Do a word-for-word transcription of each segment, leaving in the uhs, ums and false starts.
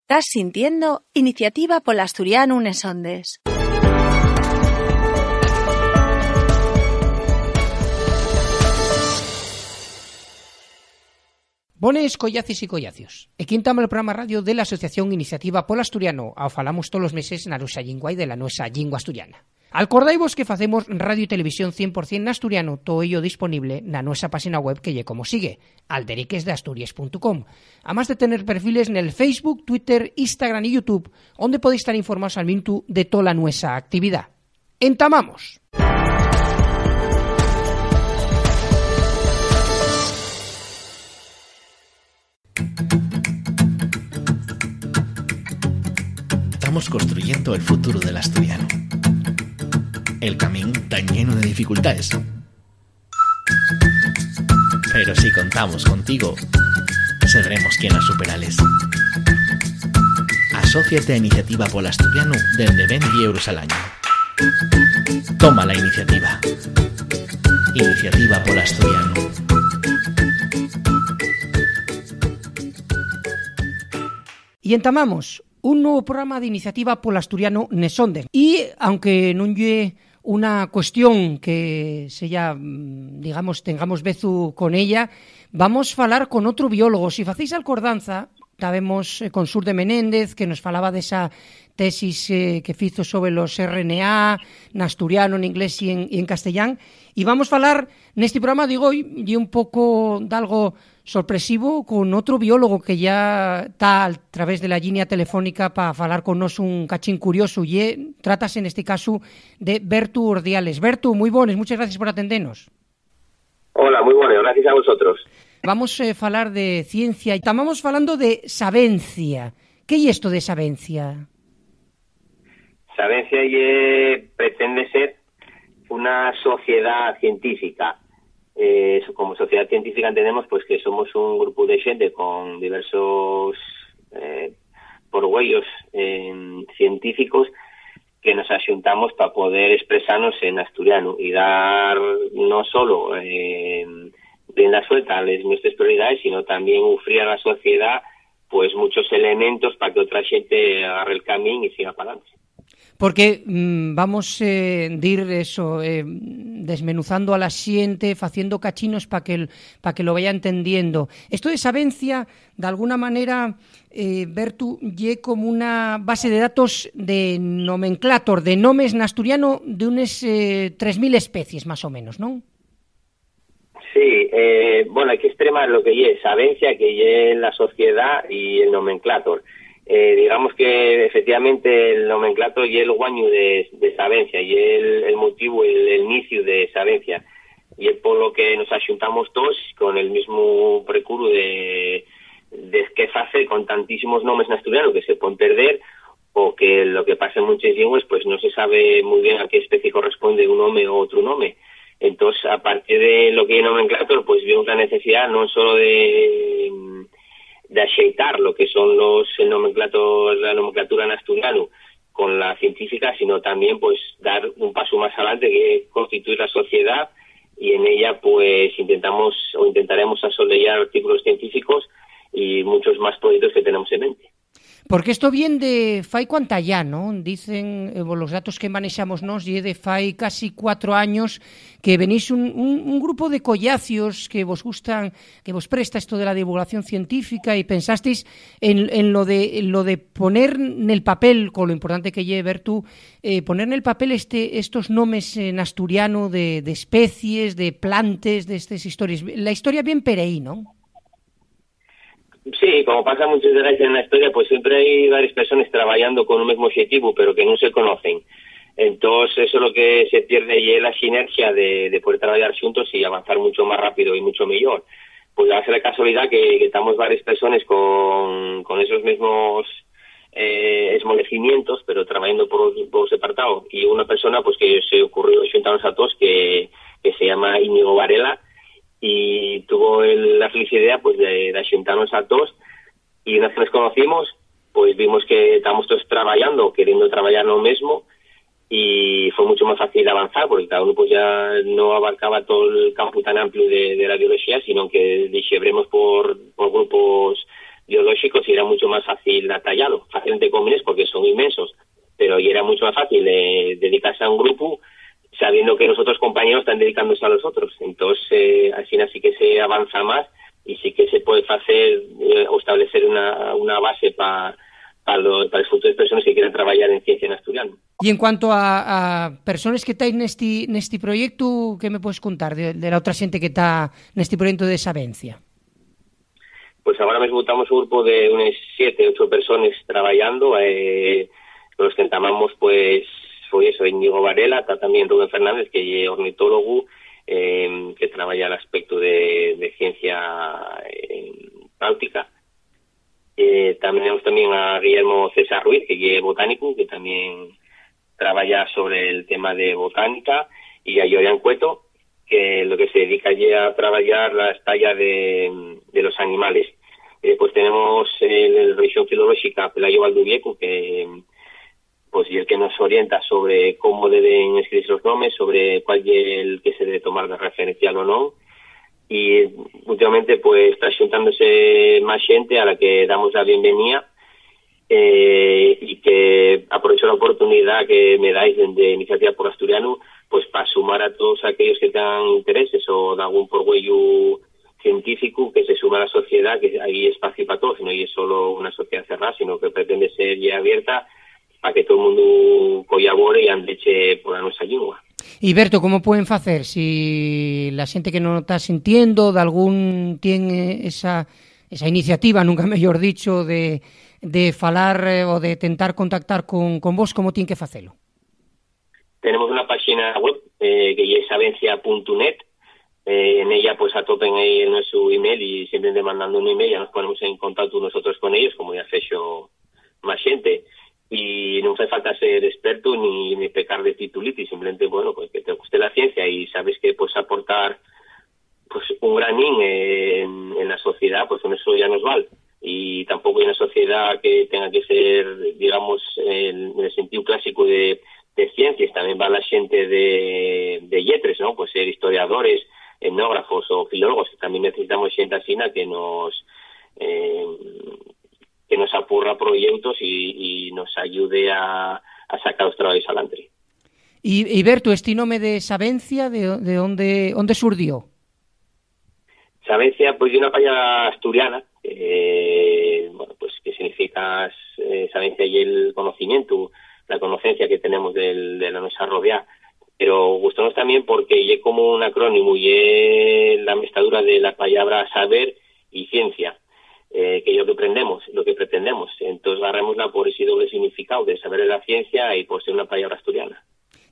Tás sintiendo Iniciativa pol Asturianu nes ondes. Bones, collacies y collacios. Equí entama el programa radio de la Asociación Iniciativa pol Asturianu. Ao falamos tolos meses na nuesa llingua y de la nuesa llingua asturiana. Alcordaivos que facemos radio y televisión cien por cien n'asturianu, too ello disponible na nuesa páxina web, que ye como sigue: alderiquesdeasturies punto com. Amás de tener perfiles nel Facebook, Twitter, Instagram y YouTube, onde podéis tar informaos al mientu de tola nuesa actividá. ¡Entamamos! Tamos construyendo el futuro del asturiano. El camín ta lleno de dificultaes. Pero si contamos contigo, sabremos quién las superales. Asóciate a Iniciativa pol Asturianu dende venti euros al añu. Toma la iniciativa. Iniciativa pol Asturianu. Y entamamos un nuevo programa de Iniciativa pol Asturianu nes ondes. Y, aunque nun ye una cuestión que seya, mm, digamos, tengamos vezu con ella, vamos falar con otro biólogo. Si facéis alcordanza, tabemos, eh, con Sur de Menéndez, que nos falaba d'esa tesis, eh, que fizo sobre los R N A, n'asturiano, n'inglés y en, y en castellán. Y vamos falar nesti programa, digo, y, y un poco d'algo sorpresivo con otro biólogo que ya ta al través de la llinia telefónica pa falar con nos un cachín curiosu. Ye, trátase nesti casu de Bertu Ordiales. Bertu, mui bones, muchas gracias por atendenos. Hola, mui bones, gracias a vosotros. Vamos, eh, falar de ciencia. Tamamos falando de sabencia. ¿Qué ye esto de sabencia? Sabencia ye, pretende ser una sociedá científica. Eh, so-, como sociedá científica entendemos, pues, que somos un grupu de xente con diversos, eh, porgüeyos, eh, científicos que nos axuntamos pa poder espresanos en asturianu y dar no solo, eh, rienda suelta a les nuestres prioridaes, sino tamién ufrir a la sociedá, pues, muchos elementos pa que otra xente agarre el camín y siga p'alante. Porque, mm, vamos, eh, dir eso, eh, desmenuzando a la xente, faciendo cachinos pa que l-, pa que lo vaya entendiendo. Esto de sabencia, d'alguna manera, eh, Bertu, ye como una base de datos de nomenclator, de nomes n'asturiano d'unes, eh, tres mil especies, más o menos, ¿non? Sí, eh, bueno, hai que estremar lo que ye sabencia, que ye la sociedá, y el nomenclator. Eh, digamos que efectivamente el nomenclator ye el guañu de, de sabencia, ye el, el motivu, el, el niciu de sabencia. Ye polo que nos axuntamos toos con el mismu precuru de, de qué facer con tantísimos nomes n'asturianu que se puen perder, o que lo que pasa en munches llingües, pues, no se sabe mui bien a qué especie corresponde un nome o otru nome. Entós, a partir de lo que ye nomenclator, pues, vimos la necesidá non solo de, de axeitar lo que son los, el nomenclator, la nomenclatura n'asturianu con la científica, sino tamién, pues, dar un pasu más alante, que constituir la sociedá, y en ella, pues, intentamos o intentaremos asoleyar artículos científicos y muchos más proyectos que tenemos en mente. Porque esto vien de fai cuanta yá, ¿no? Dicen, eh, bo, los datos que manexamos nós ye de fai casi cuatro años que venís un, un, un grupo de collacios que vos gustan, que vos presta esto de la divulgación científica, y pensasteis en, en lo de, lo de poner nel papel, con lo importante que ye, Bertu, eh, poner nel papel este, estos nomes en asturiano de, de especies, de plantes, de estes histories. La historia vien per ehí, ¿no? Sí, como pasa muchas veces en la historia, pues siempre hay varias personas trabajando con un mismo objetivo, pero que no se conocen. Entonces, eso es lo que se pierde, y es la sinergia de, de poder trabajar juntos y avanzar mucho más rápido y mucho mejor. Pues va a ser la casualidad que, que estamos varias personas con, con esos mismos, eh, esmolecimientos, pero trabajando por, por separado. Y una persona, pues, que se ocurrió juntarnos a todos, que, que se llama Íñigo Varela, y tuvo el, la feliz idea, pues, de, de xuntarnos a todos, y una vez que nos conocimos, pues, vimos que estábamos todos trabajando, queriendo trabajar lo mismo, y fue mucho más fácil avanzar, porque cada uno, pues, ya no abarcaba todo el campo tan amplio de, de la biología, sino que dixebremos por, por grupos biolóxicos, y era mucho más fácil atallalo, fácil entre comillas, porque son inmensos, pero y era mucho más fácil, eh, dedicarse a un grupo sabiendo que los otros compañeros están dedicándose a los otros. Entonces, eh, así sí que se avanza más y sí que se puede hacer, eh, o establecer una, una base para pa los futuros personas que quieran trabajar en ciencia en asturiano. Y en cuanto a, a personas que estáis nesti, nesti proyectu, ¿qué me puedes contar de, de la otra gente que está nesti proyecto de Sabencia? Pues ahora mismo estamos un grupo de unas siete, ocho personas trabajando, eh, con los que entamamos, pues, fue eso, Íñigo Varela, está también Rubén Fernández, que es ornitólogo, eh, que trabaja el aspecto de, de ciencia, eh, náutica. Eh, también tenemos también a Guillermo César Ruiz, que es botánico, que también trabaja sobre el tema de botánica, y a Llorian Cueto, que lo que se dedica ya a trabajar la estalla de, de los animales. Y después tenemos el, el Región Filolóxica Pelayo Valdubieco, que, pues, y el que nos orienta sobre cómo deben escribirse los nombres, sobre cuál es el que se debe tomar de referencial o no. Y últimamente, pues, está xuntándose más gente a la que damos la bienvenida, eh, y que aprovecho la oportunidad que me dais de, de Iniciativa por Asturiano, pues, pa sumar a todos aquellos que tengan intereses o de algún porgüello científico que se sume a la sociedad, que hay espacio para todos, no es solo una sociedad cerrada, sino que pretende ser ya abierta para que todo el mundo colabore y andeche por la nuestra lengua. Y Berto, ¿cómo pueden facer si la gente que no está sintiendo, de algún, tiene esa, esa iniciativa, nunca mejor dicho, de, de falar, eh, o de tentar contactar con, con vos, ¿cómo tienen que facelo? Tenemos una página web, eh, que es sabencia punto net. Eh, en ella, pues, atopen ahí el nuestro email y simplemente mandando un email ya nos ponemos en contacto nosotros con ellos, como ya ha hecho más gente. Y no hace falta ser experto ni, ni pecar de titulitis, simplemente, bueno, pues, que te guste la ciencia y sabes que puedes aportar, pues, un granín en, en la sociedad, pues con eso ya nos vale. Y tampoco hay una sociedad que tenga que ser, digamos, en, en el sentido clásico de, de ciencias, también va la gente de, de lletres, ¿no? Pues ser historiadores, etnógrafos o filólogos, que también necesitamos gente asina que nos, eh, que nos apurra proyectos y, y nos ayude a, a sacar los trabajos adelante. Y, y Berto, este nome de Sabencia, ¿de, de dónde, dónde surdió? Sabencia, pues, ye una pallabra asturiana, eh, bueno, pues, que significa, eh, sabencia y el conocimiento, la conocencia que tenemos del, de la nuestra rodea. Pero gustónos también porque ye como un acrónimo, ye la mezcladura de la pallabra saber y ciencia, eh, que ye lo que aprendemos, lo que pretendemos. Entonces, agarrémosla por ese doble significado de saber de la ciencia y por ser una pallabra asturiana.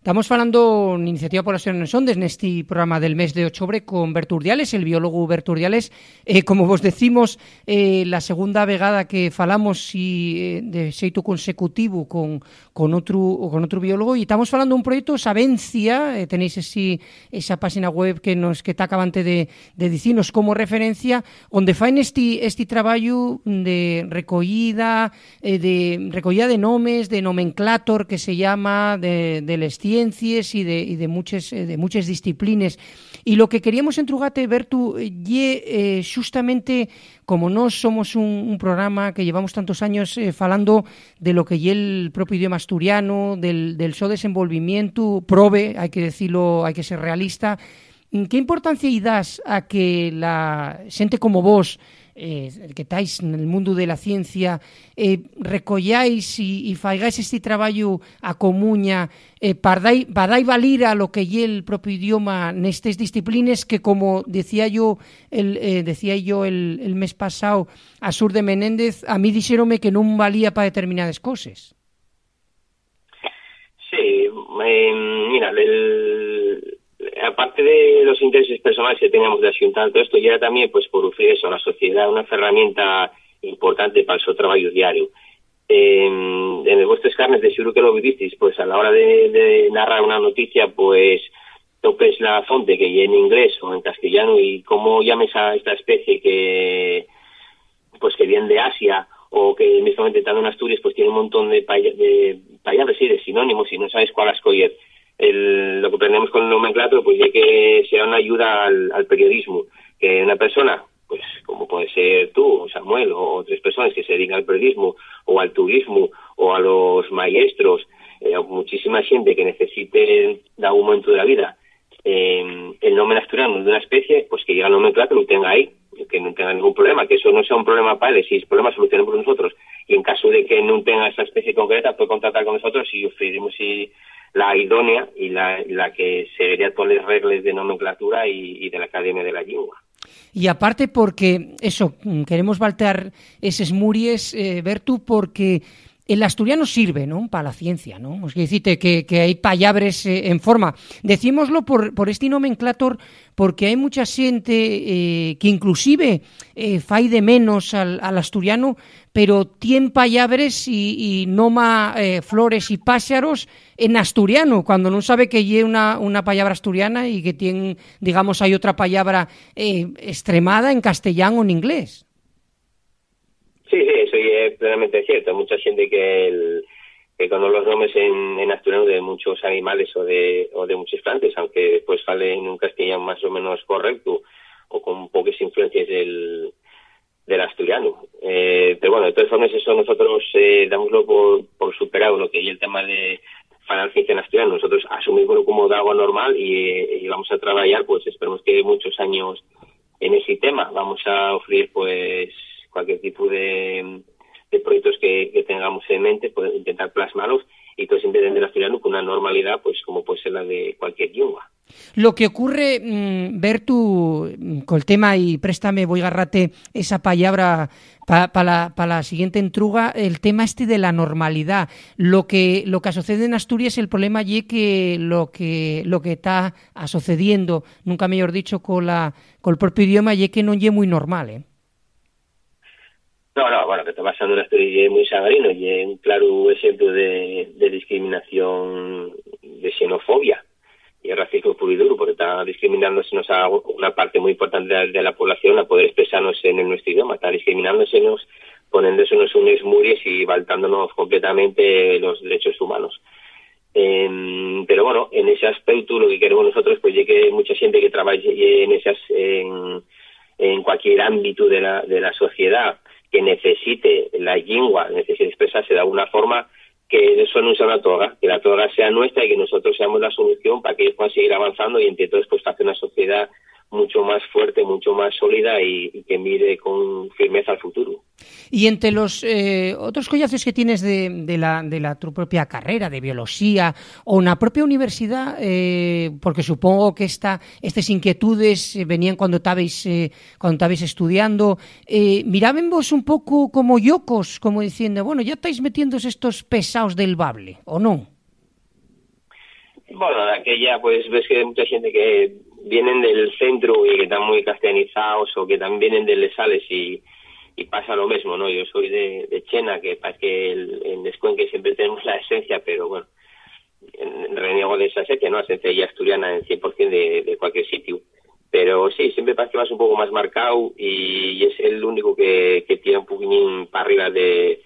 Estamos falando n'Iniciativa por Asturiano en Ondes, nesti programa del mes de ochobre, con Berto Urdiales, el biólogu Berto Urdiales. Eh, como vos decimos, eh, la segunda vegada que falamos, y, eh, de xeitu consecutivu con, con otru, con otru biólogu, y estamos falando d'un proyectu, Sabencia, eh, tenéis esi, esa páxina web que nos, que ta acabante de, de dicinos como referencia, onde faen esti, esti trabayu de recoyida, eh, de recoyida de nomes, de nomenclator que se llama, de, de les ciencies y de, y de muches, eh, de muches disciplines. Y lo que queríamos entrugate, Bertu, eh, ye, eh, xustamente, como nós somos un, un programa que llevamos tantos años, eh, falando de lo que ye el propio idioma asturiano, del, del so desenvolvimientu, probe, hai que decilo, hai que ser realista, ¿qué importancia-y das a que la xente como vos, eh, que estáis nel mundu de la ciencia, eh, recoyáis y, y faigáis esti trabayu a comuña, eh, pa dai-, pa dai valir a lo que ye el propio idioma nestes disciplines que, como decía yo el, eh, decía yo el, el mes pasao a Sur de Menéndez, a mí dixéronme que nun valía pa determinades coses? Sí, eh, mira, el, aparte de los intereses personales que teníamos de axuntar todo esto, ya también, pues, por ofrecer eso a la sociedad, una herramienta importante para el su trabajo diario. Eh, en el vuestros carnes, de seguro que lo vivisteis, pues, a la hora de, de narrar una noticia, pues, topes la fonte que ye en inglés o en castellano y cómo llames a esta especie que, pues, que viene de Asia o que mismamente estando en Asturias, pues, tiene un montón de paya-, de palabras, sí, de sinónimos y no sabes cuál escoger. El, lo que aprendemos con el nomenclator, pues, ya que sea una ayuda al, al periodismo, que una persona pues, como puede ser tú, Samuel, o otras personas que se dediquen al periodismo, o al turismo, o a los maestros, eh, o muchísima gente que necesite en algún momento de la vida, eh, el nombre asturiano de una especie, pues que llegue al nomenclátor y lo tenga ahí, que no tenga ningún problema, que eso no sea un problema para él, si es problema, solucionemos nosotros. Y en caso de que no tenga esa especie concreta, puede contratar con nosotros y ofrecemos, y la idónea y la, la que seguiría todas las reglas de nomenclatura y, y de la Academia de la Lengua. Y aparte, porque eso, mm, queremos valtear eses muries, eh, Bertu, porque el asturiano sirve, ¿no?, pa la ciencia, ¿no? Es que dicite que, que hai pallabres, eh, en forma. Decímoslo por, por esti nomenclator, porque hai mucha xente, eh, que inclusive, eh, fai de menos al, al asturiano, pero tien pallabres y, y noma, eh, flores y páxaros en asturiano, cuando nun sabe que ye una, una pallabra asturiana y que tien, digamos, hai otra pallabra, eh, estremada en castellán o en inglés. Sí, sí, eso es plenamente cierto. Hay mucha gente que, el, que con los nombres en, en asturiano de muchos animales o de, o de muchas plantas, aunque después sale en un castellano más o menos correcto o con pocas influencias del, del asturiano. Eh, pero bueno, de todas formas, eso nosotros, eh, dámoslo por, por superado, lo que es el tema de falar ciencia en asturiano. Nosotros asumimos como algo normal y, eh, y vamos a trabajar, pues esperemos que muchos años en ese tema. Vamos a ofrecer, pues, cualquier tipo de, de proyectos que, que tengamos en mente, pues, intentar plasmarlos y todo siempre dende el asturiano con una normalidad, pues, como puede ser la de cualquier lengua. Lo que ocurre, mm, Bertu, mm, col tema, y préstame, voi garrate esa pallabra pa, pa la, pa la siguiente entruga, el tema este de la normalidá. Lo que, lo que asocede en Asturias, el problema ye que lo que, lo que ta asocediendo, nunca mellor dicho, cola, col propio idioma, ye que non ye mui normal, ¿eh? No, no, bueno, que está pasando en Asturias ye mui sangrino, ye un claro exemplu de, de discriminación, de xenofobia. Y el racismo puro y duro, porque está discriminándosenos a una parte muy importante de la, de la población a poder expresarnos en el nuestro idioma, está discriminándosenos, poniéndosenos unes muries y faltándonos completamente los derechos humanos. Em, pero bueno, en ese aspecto lo que queremos nosotros, pues, ye que mucha gente que trabaje en esas, en, en cualquier ámbito de la, de la sociedad que necesite la lengua, necesite expresarse de alguna forma, que eso no sea una toga, que la toga sea nuestra y que nosotros seamos la solución para que ellos puedan seguir avanzando y entre todos, pues, hacer una sociedad mucho más fuerte, mucho más sólida y, y que mire con firmeza al futuro. Y entre los, eh, otros collacios que tienes de, de la, de la tu propia carrera de bioloxía o na propia universidad, eh, porque supongo que esta, estes inquietudes, eh, venían cuando tabais, eh, cuando tabais estudiando, eh, mirábenvos un poco como llocos, como diciendo, bueno, ya estáis metiéndose estos pesaos del bable, ¿o no? Bueno, aquella, pues, ves que hay mucha gente que vienen del centro y que están muy castellanizados o que también vienen de les sales y, y pasa lo mismo, ¿no? Yo soy de, de Chena, que parece que el, en Descuenque siempre tenemos la esencia, pero bueno, en, reniego de esa esencia, ¿no? La esencia ya asturiana en cien por cien de, de cualquier sitio. Pero sí, siempre parece que vas un poco más marcado y, y es el único que, que tira un poquillín para arriba de,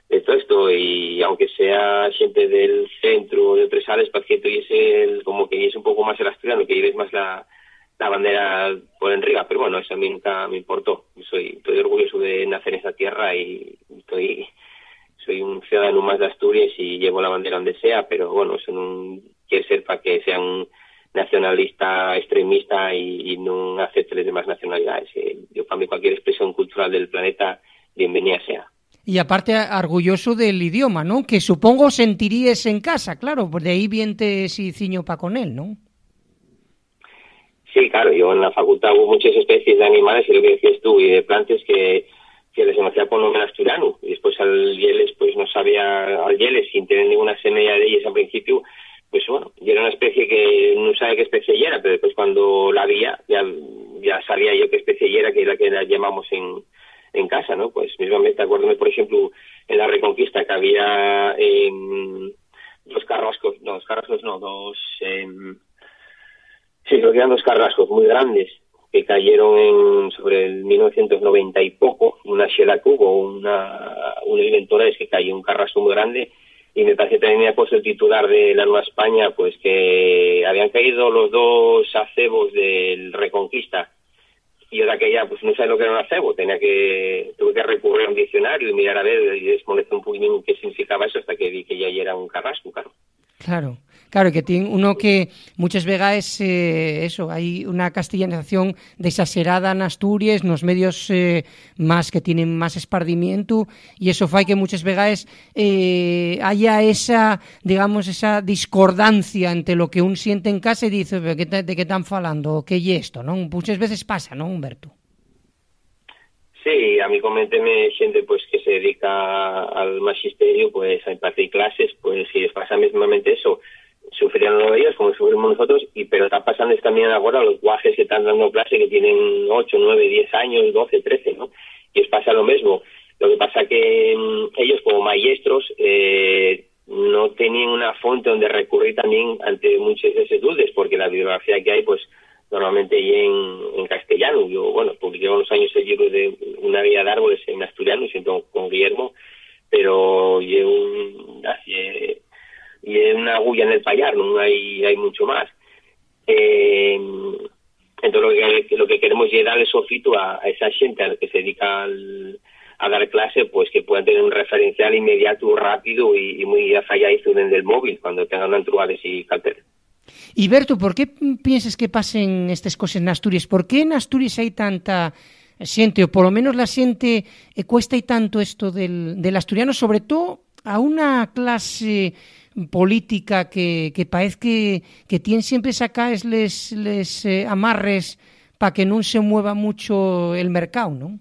de todo esto. Y aunque sea gente del centro o de otras áreas, parece que tú y es el, como que es un poco más el asturiano, que lleves más la, la bandera por arriba. Pero bueno, eso a mí nunca me importó. Soy, estoy orgulloso de nacer en esta tierra y estoy, soy un ciudadano más de Asturias y llevo la bandera donde sea, pero bueno, eso no quiere ser para que sea un nacionalista extremista y, y no acepte las demás nacionalidades. Eh, yo, para mí, cualquier expresión cultural del planeta, bienvenida sea. Y aparte, orgulloso del idioma, ¿no? Que supongo sentiríes en casa, claro, pues de ahí viente ese ciño pa con él, ¿no? Sí, claro, yo en la facultad hubo muchas especies de animales, y lo que decías tú, y de plantas que, que les conocía por nombre asturiano, y después al yeles, pues no sabía, al yeles, sin tener ninguna semella de ellas al principio, pues bueno, y era una especie que no sabía qué especie era, pero después cuando la veía, ya, ya sabía yo qué especie era, que era que la llamamos en, en casa, ¿no? Pues mismamente, acuérdame, por ejemplo, en la Reconquista, que había, em, dos carrascos, no, dos carrascos no, dos, em, sí, creo que eran dos carrascos muy grandes que cayeron en, sobre el mil novecientos noventa y poco, una xela que hubo, una, unos ventores que cayó un carrasco muy grande, y me parece también me ha puesto el titular de La Nueva España, pues que habían caído los dos acebos del Reconquista, Yo daquella, pues, no sabía lo que era un acebo, tenía que, tuve que recurrir a un diccionario y mirar a ver, y desmolecé un poquitín qué significaba eso hasta que vi que ya era un carrascu, claro. Claro, claro, que tien uno que muchas vegaes, eh, eso, hai una castellanización desaxerada n'Asturies, nos medios, eh, más que tienen más espardimientu, y eso fai que muchas vegaes, eh, haya esa, digamos, esa discordancia entre lo que un siente en casa y dice: "Pero, ¿qué ta-, de qué están falando? ¿O qué ye esto?", ¿no? Muchas veces pasa, ¿no, Humberto? Sí, a mí coménteme xente, pues, que se dedica al maxisterio, pues, a impartir clases, pues, si les pasa mesmamente eso, sufrían ellos como sufrimos nosotros, y, pero está pasando también ahora los guajes que están dando clase, que tienen ocho, nueve, diez años, doce, trece, ¿no? Y les pasa lo mismo. Lo que pasa que, mm, ellos como maestros, eh, no tenían una fuente donde recurrir también ante muchos de esos dudes, porque la bibliografía que hay, pues, normalmente ye en, en castellano. Yo, bueno, publiqué unos años el libro de Una guía de árboles en asturiano, siento con Guillermo, pero ye un, ye, ye una agulla en el payar, no hay, hay mucho más. Eh, entonces, lo que, lo que queremos es darle sofitu a, a esa gente a la que se dedica al, a dar clase, pues, que puedan tener un referencial inmediato, rápido y, y muy afayadizo en el móvil cuando tengan una entruga de si calter. Y Berto, ¿por qué pienses que pasen estas cosas en Asturias? ¿Por qué en Asturias hay tanta xente, o por lo menos la xente, eh, cuesta y tanto esto del, del asturiano, sobre todo a una clase política que, que parece que, que tiene siempre sacaes les, les, eh, amarres pa que nun se mueva mucho el mercado, ¿no?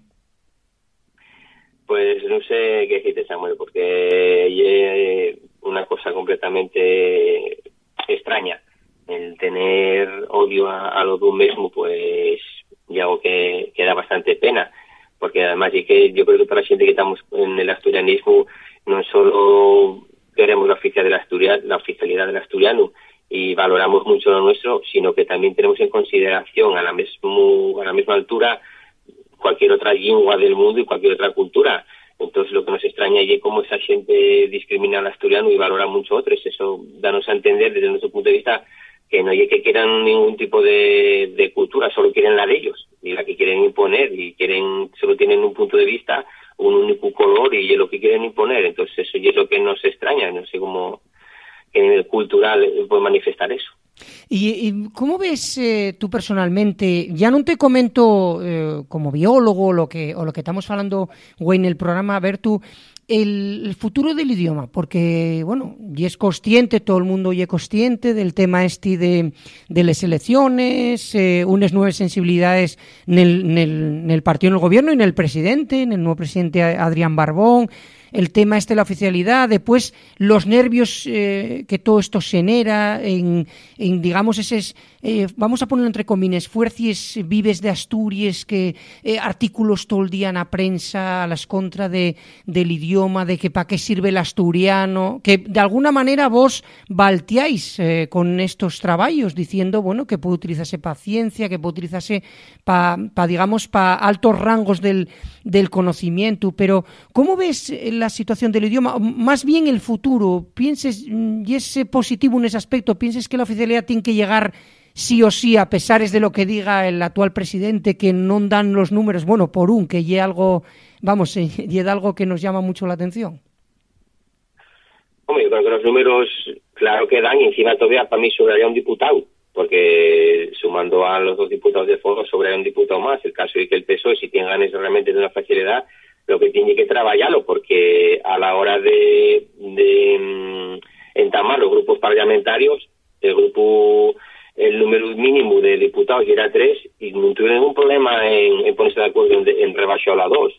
Pues no sé qué decirte, Samuel, porque ye una cosa completamente extraña. El tener odio a, a lo de un mismo, pues, ya algo que, que da bastante pena, porque además es que yo creo que toda la gente que estamos en el asturianismo no solo queremos la oficialidad del asturiano, la oficialidad del asturiano, y valoramos mucho lo nuestro, sino que también tenemos en consideración a la mismo, a la misma altura cualquier otra lengua del mundo y cualquier otra cultura. Entonces, lo que nos extraña es cómo esa gente discrimina al asturiano y valora mucho otros. Eso danos a entender, desde nuestro punto de vista, que no es que quieran ningún tipo de, de cultura, solo quieren la de ellos, y la que quieren imponer, y quieren, solo tienen un punto de vista, un único color, y es lo que quieren imponer. Entonces, eso es lo que nos extraña, no sé cómo, que a nivel cultural, eh, puede manifestar eso. ¿Y, y cómo ves, eh, tú personalmente? Ya no te comento, eh, como biólogo, lo que, o lo que estamos hablando hoy en el programa, Bertu, el, el futuro del idioma, porque, bueno, y es consciente, todo el mundo y es consciente del tema este de, de las elecciones, eh, unas nuevas sensibilidades en el, en el, en el partido, en el gobierno y en el presidente, en el nuevo presidente Adrián Barbón, el tema este de la oficialidad, después los nervios, eh, que todo esto genera en, en, digamos, eses, eh, vamos a ponerlo entre comines, fuercies vives de Asturias, que, eh, artículos todo el día en la prensa a las contra de, del idioma, de que para qué sirve el asturiano, que de alguna manera vos baltiáis, eh, con estos trabajos, diciendo, bueno, que puede utilizarse para ciencia, que puede utilizarse para, pa, digamos, para altos rangos del, del conocimiento, pero ¿cómo ves, eh, la situación del idioma? Más bien el futuro. ¿Pienses, mm, y es, eh, positivo en ese aspecto? ¿Pienses que la oficialidad tiene que llegar sí o sí, a pesares de lo que diga el actual presidente, que no dan los números? Bueno, por un, que ye algo, vamos, eh, ye algo que nos llama mucho la atención. Hombre, yo creo que los números, claro que dan, y encima todavía para mí sobraría un diputado, porque sumando a los dos diputados de Foro, sobraría un diputado más. El caso es que el PSOE, si tiene ganas realmente de una facilidad, lo que tiene que trabajarlo, porque a la hora de, de, mm, entamar los grupos parlamentarios, el grupo, el número mínimo de diputados era tres, y no tuvieron ningún problema en, en ponerse de acuerdo en, en rebajarlo a dos.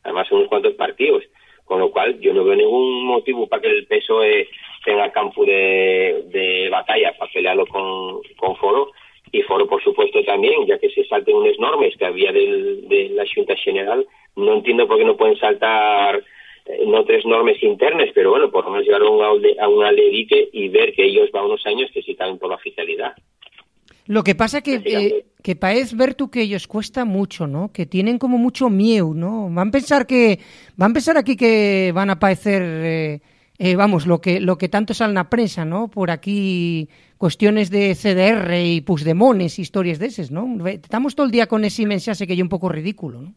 Además, son unos cuantos partidos, con lo cual yo no veo ningún motivo para que el PSOE tenga campo de, de batalla para pelearlo con, con Foro, y Foro, por supuesto, también, ya que se salten unas normas que había del, de la Xunta General. No entiendo por qué no pueden saltar, eh, no tres normas internas, pero bueno, por lo menos llegar a un, a un ledique y ver que ellos va unos años que sí están por la oficialidad. Lo que pasa que, eh, que paez, Bertu, que ellos cuesta mucho, ¿no? Que tienen como mucho mieu, ¿no? Van a pensar que, van a pensar aquí que van a paecer, eh, Eh, vamos, lo que, lo que tanto sal na prensa, ¿no? Por aquí cuestiones de C D R y Puigdemones y historias de eses, ¿no? Ve, tamos tol día con esi mensaxe que ye un poco ridículo, ¿no?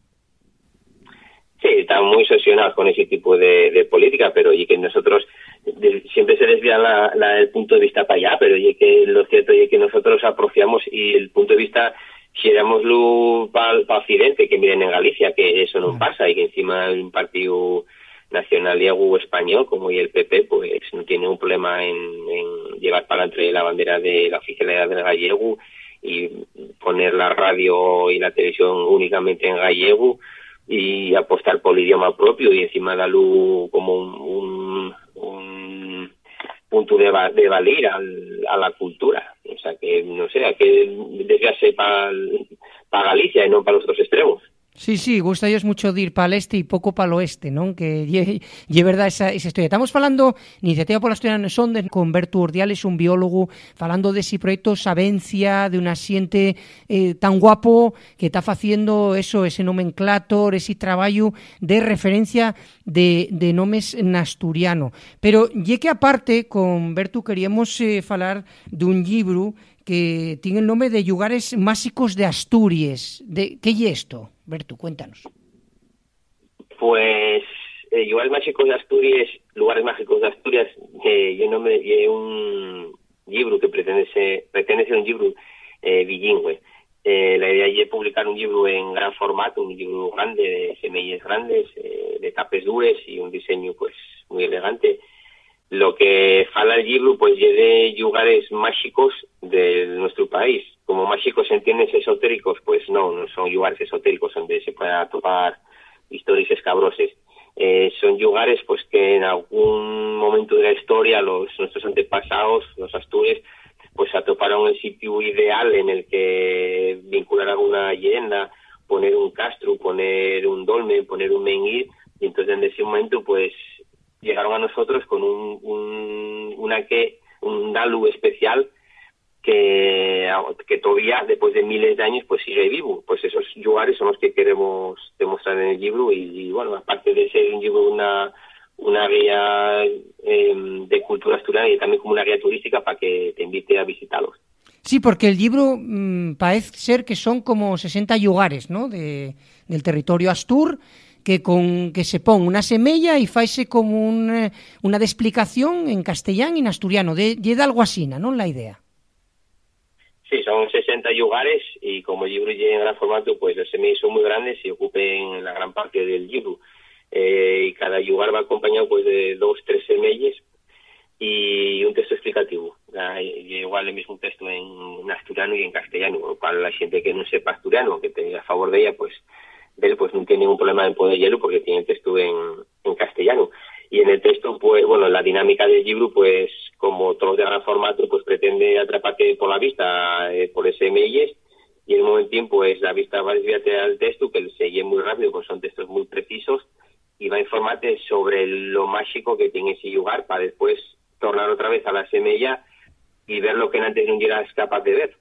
Sí, están muy obsesionados con ese tipo de, de política, pero y que nosotros de- siempre se desvía la- la- el punto de vista para allá, pero y que lo cierto es que nosotros apreciamos y el punto de vista, si éramos luz para Occidente, que miren en Galicia, que eso no pasa y que encima hay un partido nacional y español, como y el P P, pues no tiene un problema en, en llevar para entre la bandera de la oficialidad del gallego y poner la radio y la televisión únicamente en gallego y apostar por el idioma propio y encima darle como un, un, un punto de, va- de valer al- a la cultura. O sea que, no sé, hay que desviarse para Galicia y no para los otros extremos. Sí, sí, gusta ellos mucho dir pal este y poco pal oeste, ¿no? Que ye, ye verdad esa, esa historia. Estamos falando, Iniciativa por Asturias Sondes, con Bertu Ordiales, un biólogu, falando de ese proyecto Sabencia, de una xente eh, tan guapo que ta faciendo eso, ese nomenclator, ese trabayu de referencia de, de nomes n'asturiano. Pero ye que aparte, con Bertu queríamos eh, falar d'un llibru que tien el nome de Llugares Máxicos de Asturies. De, ¿qué ye esto, Bertu? Cuéntanos. Pues, eh, Llugares Máxicos de Asturies, Lugares Mágicos de Asturias, eh, ye un nombre, ye un llibru que pretende ser, pretende ser un llibru eh, bilingüe. Eh, la idea ye publicar un llibru en gran formato, un llibru grande, de semeyes grandes, eh, de tapes dures y un diseño, pues, muy elegante. Lo que fala el llibru, pues, ye de llugares máxicos de nuestro país. Como máxicos entiendes esotéricos, pues no, no son llugares esotéricos donde se pueda topar historias escabroses. Eh, son llugares, pues, que en algún momento de la historia los nuestros antepasados, los astures, pues atoparon el sitio ideal en el que vincular alguna leyenda, poner un castro, poner un dolmen, poner un menguir, y entonces en ese momento, pues, llegaron a nosotros con un, un, una que, un dalu especial que, que todavía, después de miles de años, pues sigue vivo. Pues esos llugares son los que queremos demostrar en el llibru y, y, bueno, aparte de ser un llibru, una, una guía em, de cultura asturiana y también como una guía turística para que te invite a visitarlos. Sí, porque el llibru mm, paez ser que son como sesenta llugares, ¿no? De, del territorio astur, que con que se pon una semeya y faise como un, eh, una desplicación en castellán y en asturiano. De, ye d'algo asina, ¿non? La idea. Sí, son sesenta llugares y como el llibru ye en gran formato, pues los semeyes son muy grandes y ocupen la gran parte del llibru. Eh, y cada llugar va acompañado, pues, de dos, tres semeyes y un texto explicativo. Ah, y- y igual el mismo texto en, en asturiano y en castellano, con lo cual la gente que no sepa asturiano, que te a favor de ella, pues, de él, pues no tiene ningún problema en poder leerlo porque tiene el texto en, en castellano. Y en el texto, pues, bueno, la dinámica del llibru, pues, como todos de gran formato, pues pretende atraparte por la vista, eh, por ese meyes, y en un momentín, pues, la vista va a desviarte al texto, que se lee muy rápido, pues son textos muy precisos, y va a informarte sobre lo mágico que tiene ese llugar para después tornar otra vez a la semeya y ver lo que antes no eras capaz de ver.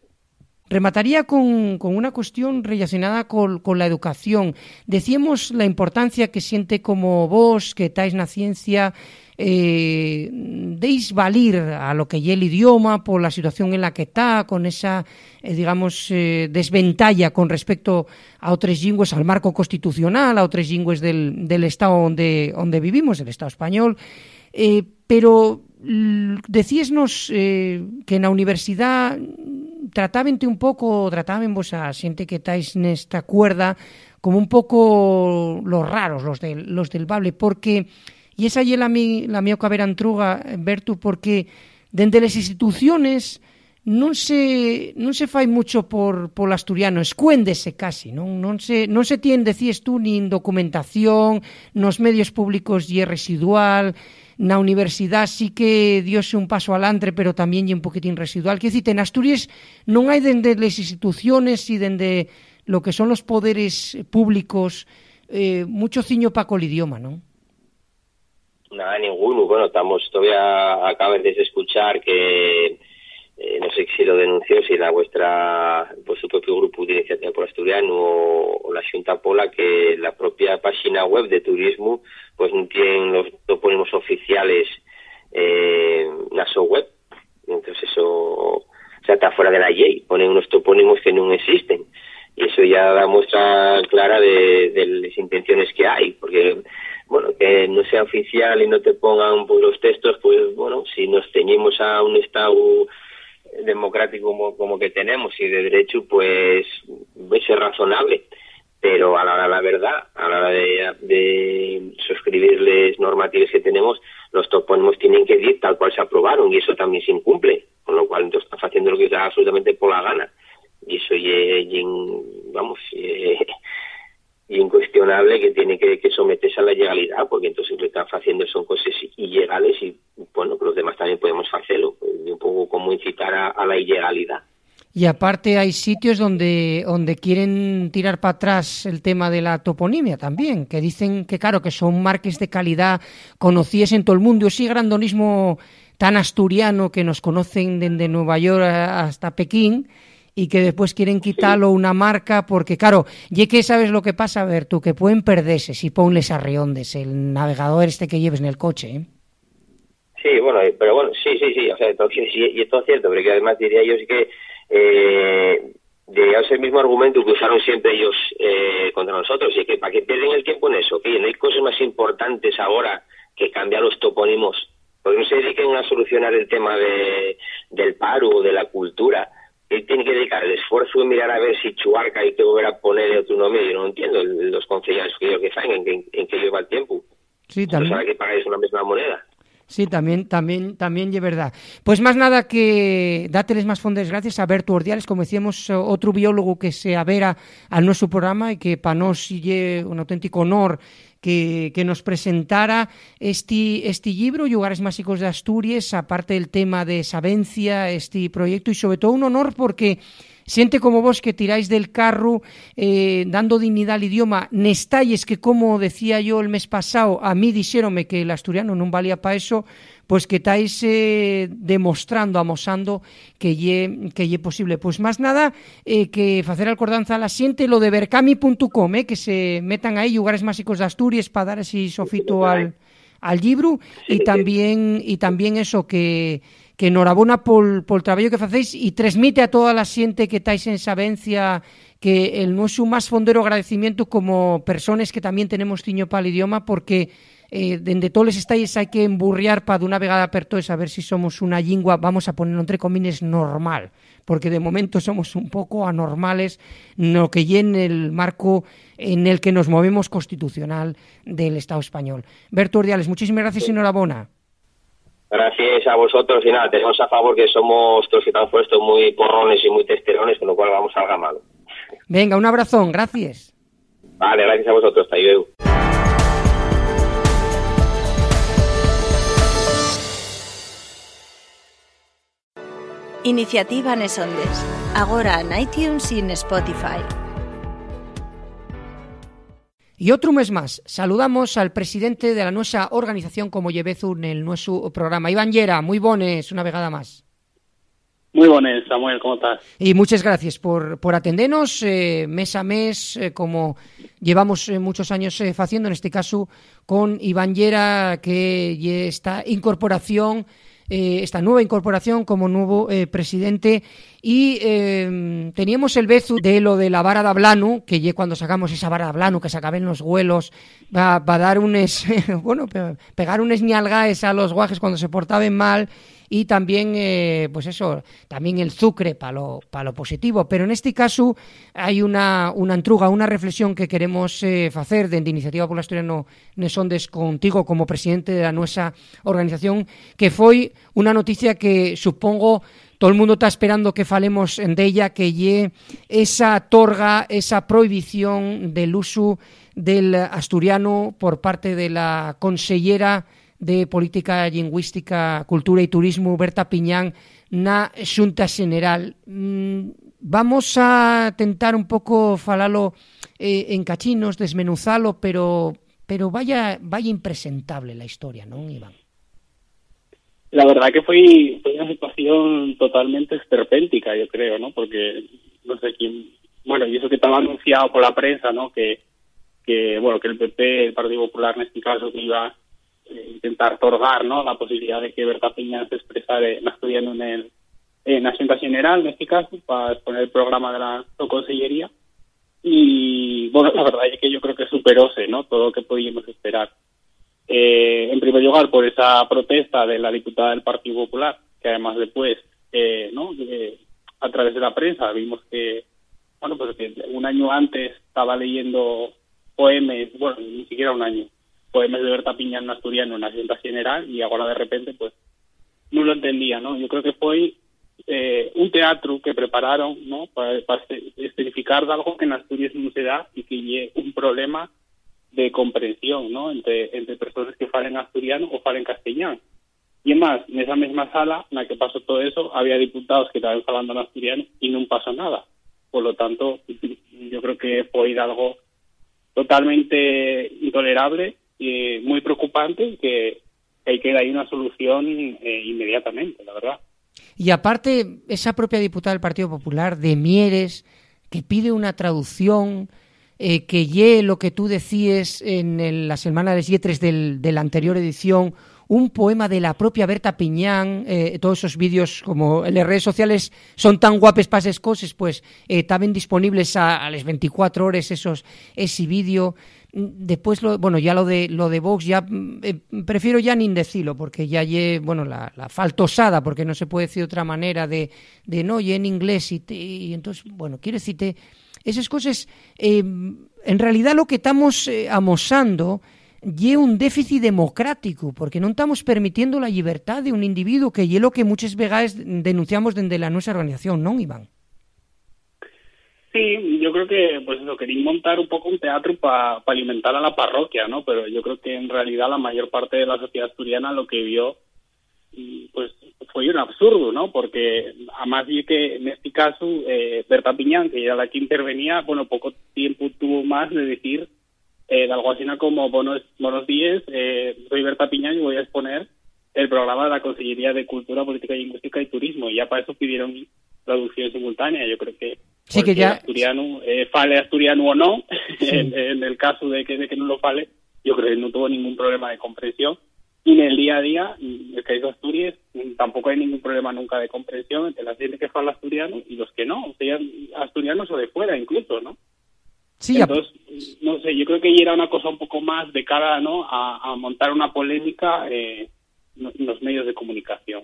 Remataría con, con una cuestión relacionada col, con la educación. Decíamos la importancia que siente como vos, que tais na ciencia, eh, deis valir a lo que ye l'idioma, por la situación en la que ta, con esa, eh, digamos, eh, desventaya con respecto a otres llingües, al marco constitucional, a otres llingües del, del Estao onde, onde vivimos, del Estao español. Eh, pero l- decíesnos eh, que na universidá tratábente un poco, tratábenvos a xente que tais nesta cuerda como un poco los raros, los del, los del bable, porque, y esa ye la mi, la mio cabera entruga, Bertu, porque dende les instituciones non se, non se fai mucho por, pol asturiano, escuéndese casi, non, non se, non se tien, decíes tú, nin documentación, nos medios públicos ye residual, na universidá sí que diose un paso alantre, pero tamién ye un poquitín residual. Quiero dicir, en Asturies non hai dende les instituciones y dende lo que son los poderes públicos eh, mucho ciño pa col idioma, non? Nada, ninguno. Bueno, estamos todavía, acabes de escuchar que, eh, no sé si lo denunció, si la vuestra, vuestro propio grupo de Iniciativa por Asturiano o, o la Xunta Pola, que la propia página web de turismo, pues no tiene los topónimos oficiales eh, na so web. Entonces eso, o sea, ta fuera de la llei, ponen unos topónimos que nun existen. Y eso ya da muestra clara de, de les intenciones que hai, porque, bueno, que no sea oficial y no te pongan, pues, los textos, pues, bueno, si nos ceñimos a un estado democrático como, como que tenemos y de derecho, pues, puede ser razonable. Pero a la hora de la verdad, a la hora de, de suscribir les normatives que tenemos, los topónimos tienen que dir tal cual se aprobaron y eso también se incumple, con lo cual entonces está haciendo lo que está absolutamente por la gana. Y eso ye, ye in-, vamos, ye, ye incuestionable que tiene que, que someterse a la legalidad, porque entonces lo que están haciendo son cosas ilegales y, bueno, que los demás también podemos hacerlo. Pues, un poco como incitar a, a la ilegalidad. Y aparte hai sitios donde, donde quieren tirar pa atrás el tema de la toponimia también, que dicen que, claro, que son marques de calidá conocíes en tol mundu. Esi grandonismo tan asturiano que nos conocen dende Nueva York a-, hasta Pekín y que después quieren quitalo una marca porque, claro, ye que sabes lo que pasa, Bertu, que pueden perdese si ponles arriondes el navegador este que lleves nel coche, ¿eh? Sí, bueno, eh, pero bueno, sí, sí, sí, o sea, todo, sí, sí, y todo cierto, pero que además diría yo sí que, eh, diría ese mismo argumento que usaron siempre ellos, eh, contra nosotros, y que para que pierden el tiempo en eso, que no hay cosas más importantes ahora que cambiar los topónimos, porque no se dediquen a solucionar el tema de, del paro o de la cultura. Él tiene que dedicar el esfuerzo de mirar a ver si Chuarca hay que volver a poner otro nombre. Yo no entiendo el- los concejales que, que saben en, en, en qué lleva el tiempo. Sí, pues también. Ahora que pagáis una misma moneda. Sí, también, también, también ye verdad. Pues más nada que dáteles más fondes gracias a Bertu Ordiales, como decíamos, eh, otro biólogo que se avera al nuestro programa y que pa nós ye un auténtico honor que, que nos presentara esti, esti llibru, Llugares Másicos d'Asturies, aparte del tema de Sabencia, esti proyecto, y sobre todo un honor porque xente como vos que tiráis del carru, eh, dando dignidá al idioma, nes talles que, como decía yo el mes pasao, a mí dixéronme que l'asturianu nun valía pa eso, pues que tais, eh, demostrando, amosando que ye, que ye posible. Pues más nada, eh, que facer alcordanza a la xente, lo de berkami punto com, eh, que se metan ahí, Llugares Másicos d'Asturies, pa dar esi sofito al, al llibru, sí, y sí, también, y también eso, que, que enhorabona pol, pol trabayu que facéis, y tresmite a toda la xente que tais en Sabencia que el nuesu más fondero agradecimientu como persones que tamién tenemos ciño pal idioma, porque, eh, dende toles estalles hai que emburriar pa d'una vegada per toes saber si somos una llingua, vamos a ponelo entre comines, normal, porque de momento somos un poco anormales no que ye en el marco en el que nos movemos constitucional del Estado español. Bertu Ordiales, muchísimas gracias y enhorabona. Gracias a vosotros y nada, tenemos a favor que somos todos que estamos puestos muy porrones y muy testerones, con lo cual vamos a algo malo. Venga, un abrazón, gracias. Vale, gracias a vosotros, hasta luego. Iniciativa Nes Ondes. Agora en iTunes y en Spotify. Y otru mes más, saludamos al presidente de la nuesa organización, como ye vezu nel nuesu programa. Iván Llera, mui bones, una vegada más. Muy bones, Samuel, ¿cómo estás? Y muchas gracias por, por atendenos, eh, mes a mes, eh, como llevamos, eh, muchos años, eh, faciendo, en este caso con Iván Llera, que ye esta incorporación, eh, esta nueva incorporación como nuevo, eh, presidente. Y, eh, teníamos el vezu de lo de la vara d'ablanu, que ye cuando sacamos esa vara d'ablanu, que s'acaben los güelos, va, va dar unes, bueno, pe-, pegar unes ñalgaes a los guajes cuando se portaben mal, y también, eh, pues eso, también el zucre pa lo, pa lo positivo. Pero en este caso hai una, una entruga, una reflexión que queremos, eh, facer dende Iniciativa Popular Asturiano Nes Ondes contigo como presidente de la nuesa organización, que foi una noticia que, supongo, todo el mundo está esperando que falemos d'ella, que ye esa torga, esa prohibición del usu del asturiano por parte de la consellera de Política Lingüística, Cultura y Turismo, Berta Piñán, na Xunta Xeneral. Mm, vamos a tentar un poco falalo, eh, en cachinos, desmenuzalo, pero, pero vaya, vaya impresentable la historia, ¿non, Iván? La verdad que fue, fue una situación totalmente esperpéntica, yo creo, ¿no? Porque no sé quién, bueno, y eso que estaba anunciado por la prensa, ¿no? Que, que, bueno, que el P P, el Partido Popular en este caso, que iba eh, intentar torgar, ¿no?, la posibilidad de que Berta Piñán se expresara en asturiano en el, en la Xunta General, en este caso, para exponer el programa de la, la Consellería. Y, bueno, la verdad es que yo creo que superóse, ¿no?, todo lo que podíamos esperar. Eh, en primer lugar, por esa protesta de la diputada del Partido Popular, que además después, eh, ¿no?, eh, a través de la prensa vimos que, bueno, pues que un año antes estaba leyendo poemes, bueno, ni siquiera un año, poemes de Berta Piñán en asturiano en la Xunta General y ahora de repente, pues, no lo entendía, ¿no? Yo creo que fue, eh, un teatro que prepararon, ¿no?, para, para este- escenificar algo que en Asturias no se da y que es un problema de comprensión, ¿no?, entre, entre personas que falen asturiano o falen castellano. Y además, en esa misma sala en la que pasó todo eso, había diputados que estaban hablando en asturiano y no pasó nada. Por lo tanto, yo creo que fue algo totalmente intolerable, eh, muy preocupante y que hay que dar una solución, eh, inmediatamente, la verdad. Y aparte, esa propia diputada del Partido Popular de Mieres, que pide una traducción, eh, que ye lo que tú decíes en el- la Semana de les Lletres del, de la anterior edición, un poema de la propia Berta Piñán, eh, todos esos vídeos, como en las redes sociales son tan guapes para esas cosas, pues, eh, estaban disponibles a, a las veinticuatro horas esos, ese vídeo. Después, lo, bueno, ya lo de, lo de Vox, ya, mm, eh, prefiero ya nin decirlo, porque ya ye, bueno, la, la faltosada, porque no se puede decir otra manera de, de no, y en inglés, y, te- y entonces, bueno, quiero decirte, esas cosas, eh, en realidad lo que estamos, eh, amosando ye un déficit democrático, porque no estamos permitiendo la libertad de un individuo, que ye lo que muchas veces denunciamos desde la nuestra organización, ¿no, Iván? Sí, yo creo que, pues eso, querían montar un poco un teatro para alimentar a la parroquia, ¿no? Pero yo creo que en realidad la mayor parte de la sociedad asturiana lo que vio, mm, pues, fue un absurdo, ¿no? Porque además vi que en este caso, eh, Berta Piñán, que era la que intervenía, bueno, poco tiempo tuvo más de decir, eh, de algo así como: "Buenos, buenos días, eh, soy Berta Piñán y voy a exponer el programa de la Consellería de Cultura, Política Lingüística y Turismo". Y ya para eso pidieron traducción simultánea. Yo creo que sí, que cualquier ya asturiano, eh, fale asturiano o no, sí, en, en el caso de que, de que no lo fale, yo creo que no tuvo ningún problema de comprensión. Y en el día a día, mm, el que ha ido a Asturias, mm, tampoco hay ningún problema nunca de comprensión entre la gente que fala asturiano y los que no, sean asturianos o de fuera incluso, ¿no? Sí, ya. Entonces, no sé, yo creo que ya era una cosa un poco más de cara, ¿no?, a, a montar una polémica, eh, no- en los medios de comunicación.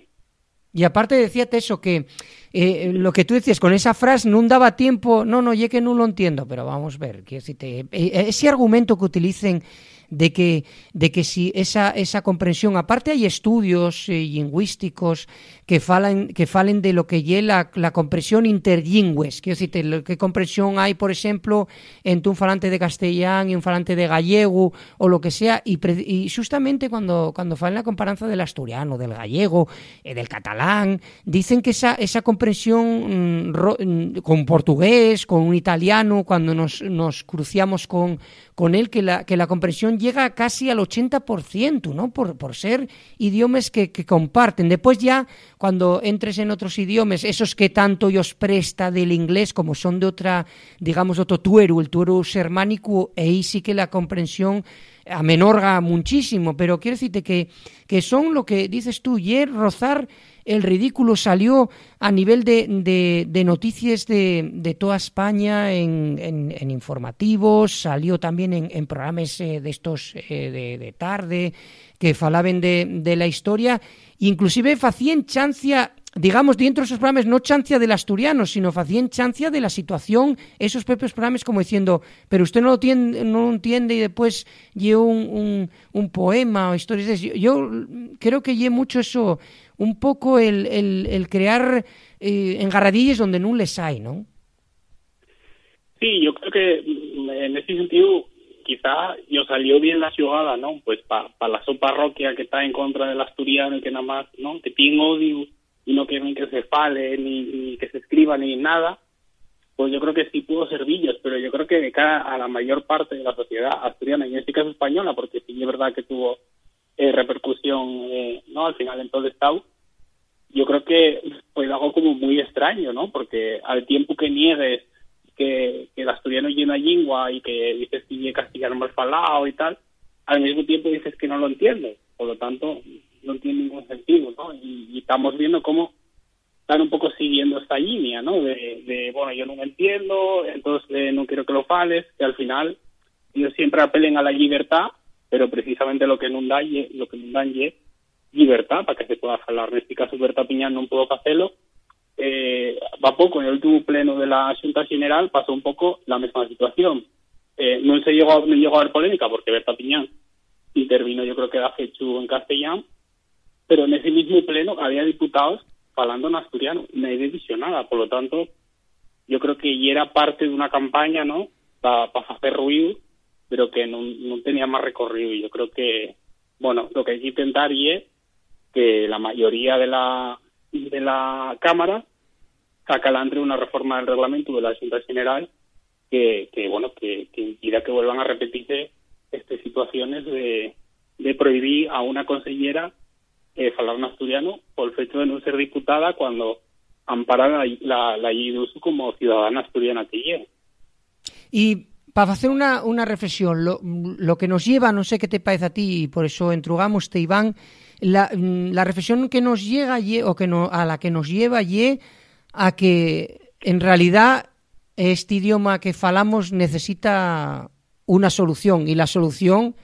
Y aparte decíate eso, que, eh, lo que tú decías con esa frase, no daba tiempo, no, no, ye que no lo entiendo, pero vamos a ver, quiero decirte, eh, ese argumento que utilicen de que, de que si esa, esa comprensión, aparte hay estudios, eh, lingüísticos que falan, que falen de lo que ye la, la comprensión interlingües, quiero decirte, lo que comprensión hay, por ejemplo, entre un falante de castellán y un falante de gallego, o lo que sea, y, pre- y justamente cuando, cuando falen la comparanza del asturiano, del gallego, eh, del catalán, dicen que esa, esa comprensión, mm, ro- mm, con portugués, con un italiano, cuando nos, nos cruciamos con, con él, que la, que la comprensión llega casi al ochenta por ciento, ¿no? Por, por ser idiomas que, que comparten. Después ya, cuando entres en otros idiomas, esos que tanto ellos presta del inglés, como son de otra, digamos, otro tueru, el tueru xermánico, ahí sí que la comprensión amenorga muchísimo, pero quiero decirte que, que son lo que dices tú, ye rozar el ridículo. Salió a nivel de, de, de noticias de, de toda España en, en, en informativos, salió también en, en programas, eh, de estos, eh, de, de tarde, que falaben de, de la historia, inclusive facían chancia, digamos, dentro de esos programas, no chancia del asturiano, sino facían chancia de la situación, esos propios programas, como diciendo: "Pero usted no lo tien- no lo entiende", y después lle un, un, un poema o historias de... Yo, yo creo que lle mucho eso, un poco el, el, el crear, eh, engarradilles donde no les hay, ¿no? Sí, yo creo que, mm, en ese sentido, quizá yo salió bien la xugada, ¿no? Pues para la so parroquia que está en contra del asturiano y que nada más, ¿no?, que tiene odio y no quieren que se fale, ni, ni que se escriba, ni nada, pues yo creo que sí pudo servillos, pero yo creo que de cara a la mayor parte de la sociedad asturiana, y en este caso española, porque sí es verdad que tuvo, eh, repercusión, eh, ¿no?, al final en todo el Estado, yo creo que fue algo como muy extraño, ¿no? Porque al tiempo que niegues que, que el asturiano ye una lingua y que dices que ye castellano mal falao y tal, al mismo tiempo dices que no lo entiendes. Por lo tanto, no tiene ningún sentido, ¿no? Y, y estamos viendo cómo están un poco siguiendo esta línea, ¿no? De, de, bueno, yo no me entiendo, entonces, eh, no quiero que lo fales, que al final ellos siempre apelen a la libertad, pero precisamente lo que no dan ye, lo que no dan ye libertad para que se pueda hablar. En este caso, Berta Piñán no pudo hacerlo. Eh, va poco, en el último pleno de la Junta General pasó un poco la misma situación. Eh, no se llegó a, no llegó a haber polémica porque Berta Piñán intervino, yo creo que era fechu en castellán, pero en ese mismo pleno había diputados falando en asturiano, nadie dijo nada. Por lo tanto, yo creo que ya era parte de una campaña, ¿no? Para hacer ruido, pero que no, no tenía más recorrido. Y yo creo que, bueno, lo que hay que intentar y es que la mayoría de la, de la Cámara saca adelante una reforma del reglamento de la Junta General que, que, bueno, que, que impida que vuelvan a repetirse estas situaciones de, de prohibir a una consellera, eh, falar en asturiano por el fecho de no ser diputada cuando ampara la, la, la ley de uso como ciudadana asturiana que es. Y para hacer una, una reflexión, lo, lo que nos lleva, no sé qué te parece a ti, y por eso entrugamos, Iván, la, la reflexión que nos llega ye, o que no, a la que nos lleva ye a que en realidad este idioma que falamos necesita una solución, y la solución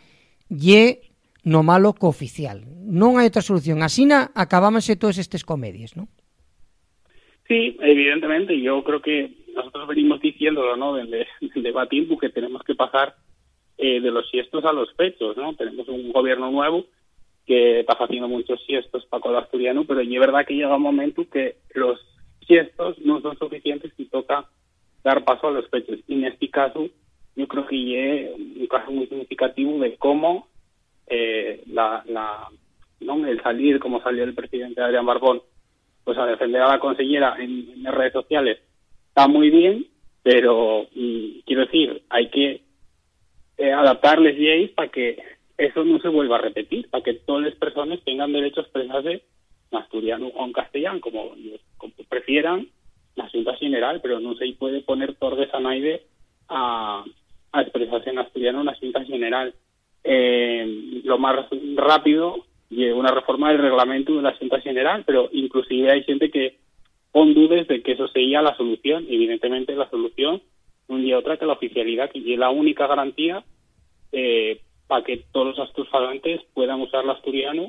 ye no malo cooficial. No hay otra solución. Asina acabábanse todas estas comedias, ¿no? Sí, evidentemente, yo creo que nosotros venimos diciéndolo, ¿no? Desde, desde va tiempo que tenemos que pasar, eh, de los siestos a los fechos, ¿no? Tenemos un gobierno nuevo que está haciendo muchos siestos para con el asturiano, pero es verdad que llega un momento que los siestos no son suficientes y toca dar paso a los fechos. Y en este caso, yo creo que es un caso muy significativo de cómo, eh, la, la, ¿no? El salir, como salió el presidente Adrián Barbón, pues a defender a la consellera en, en las redes sociales, está muy bien, pero, mm, quiero decir, hay que, eh, adaptar les leyes para que eso no se vuelva a repetir, para que todas las personas tengan derecho a expresarse en asturiano o en castellano, como, como prefieran, la Junta General, pero no se puede poner torgues a naide a, a expresarse en asturiano en la Junta General. Eh, lo más rápido ye una reforma del reglamento de la Junta General, pero inclusive hay gente que pon dudes de que eso sería la solución. Evidentemente, la solución no es otra que la oficialidad, que es la única garantía, eh, para que todos los asturfalantes puedan usar el asturiano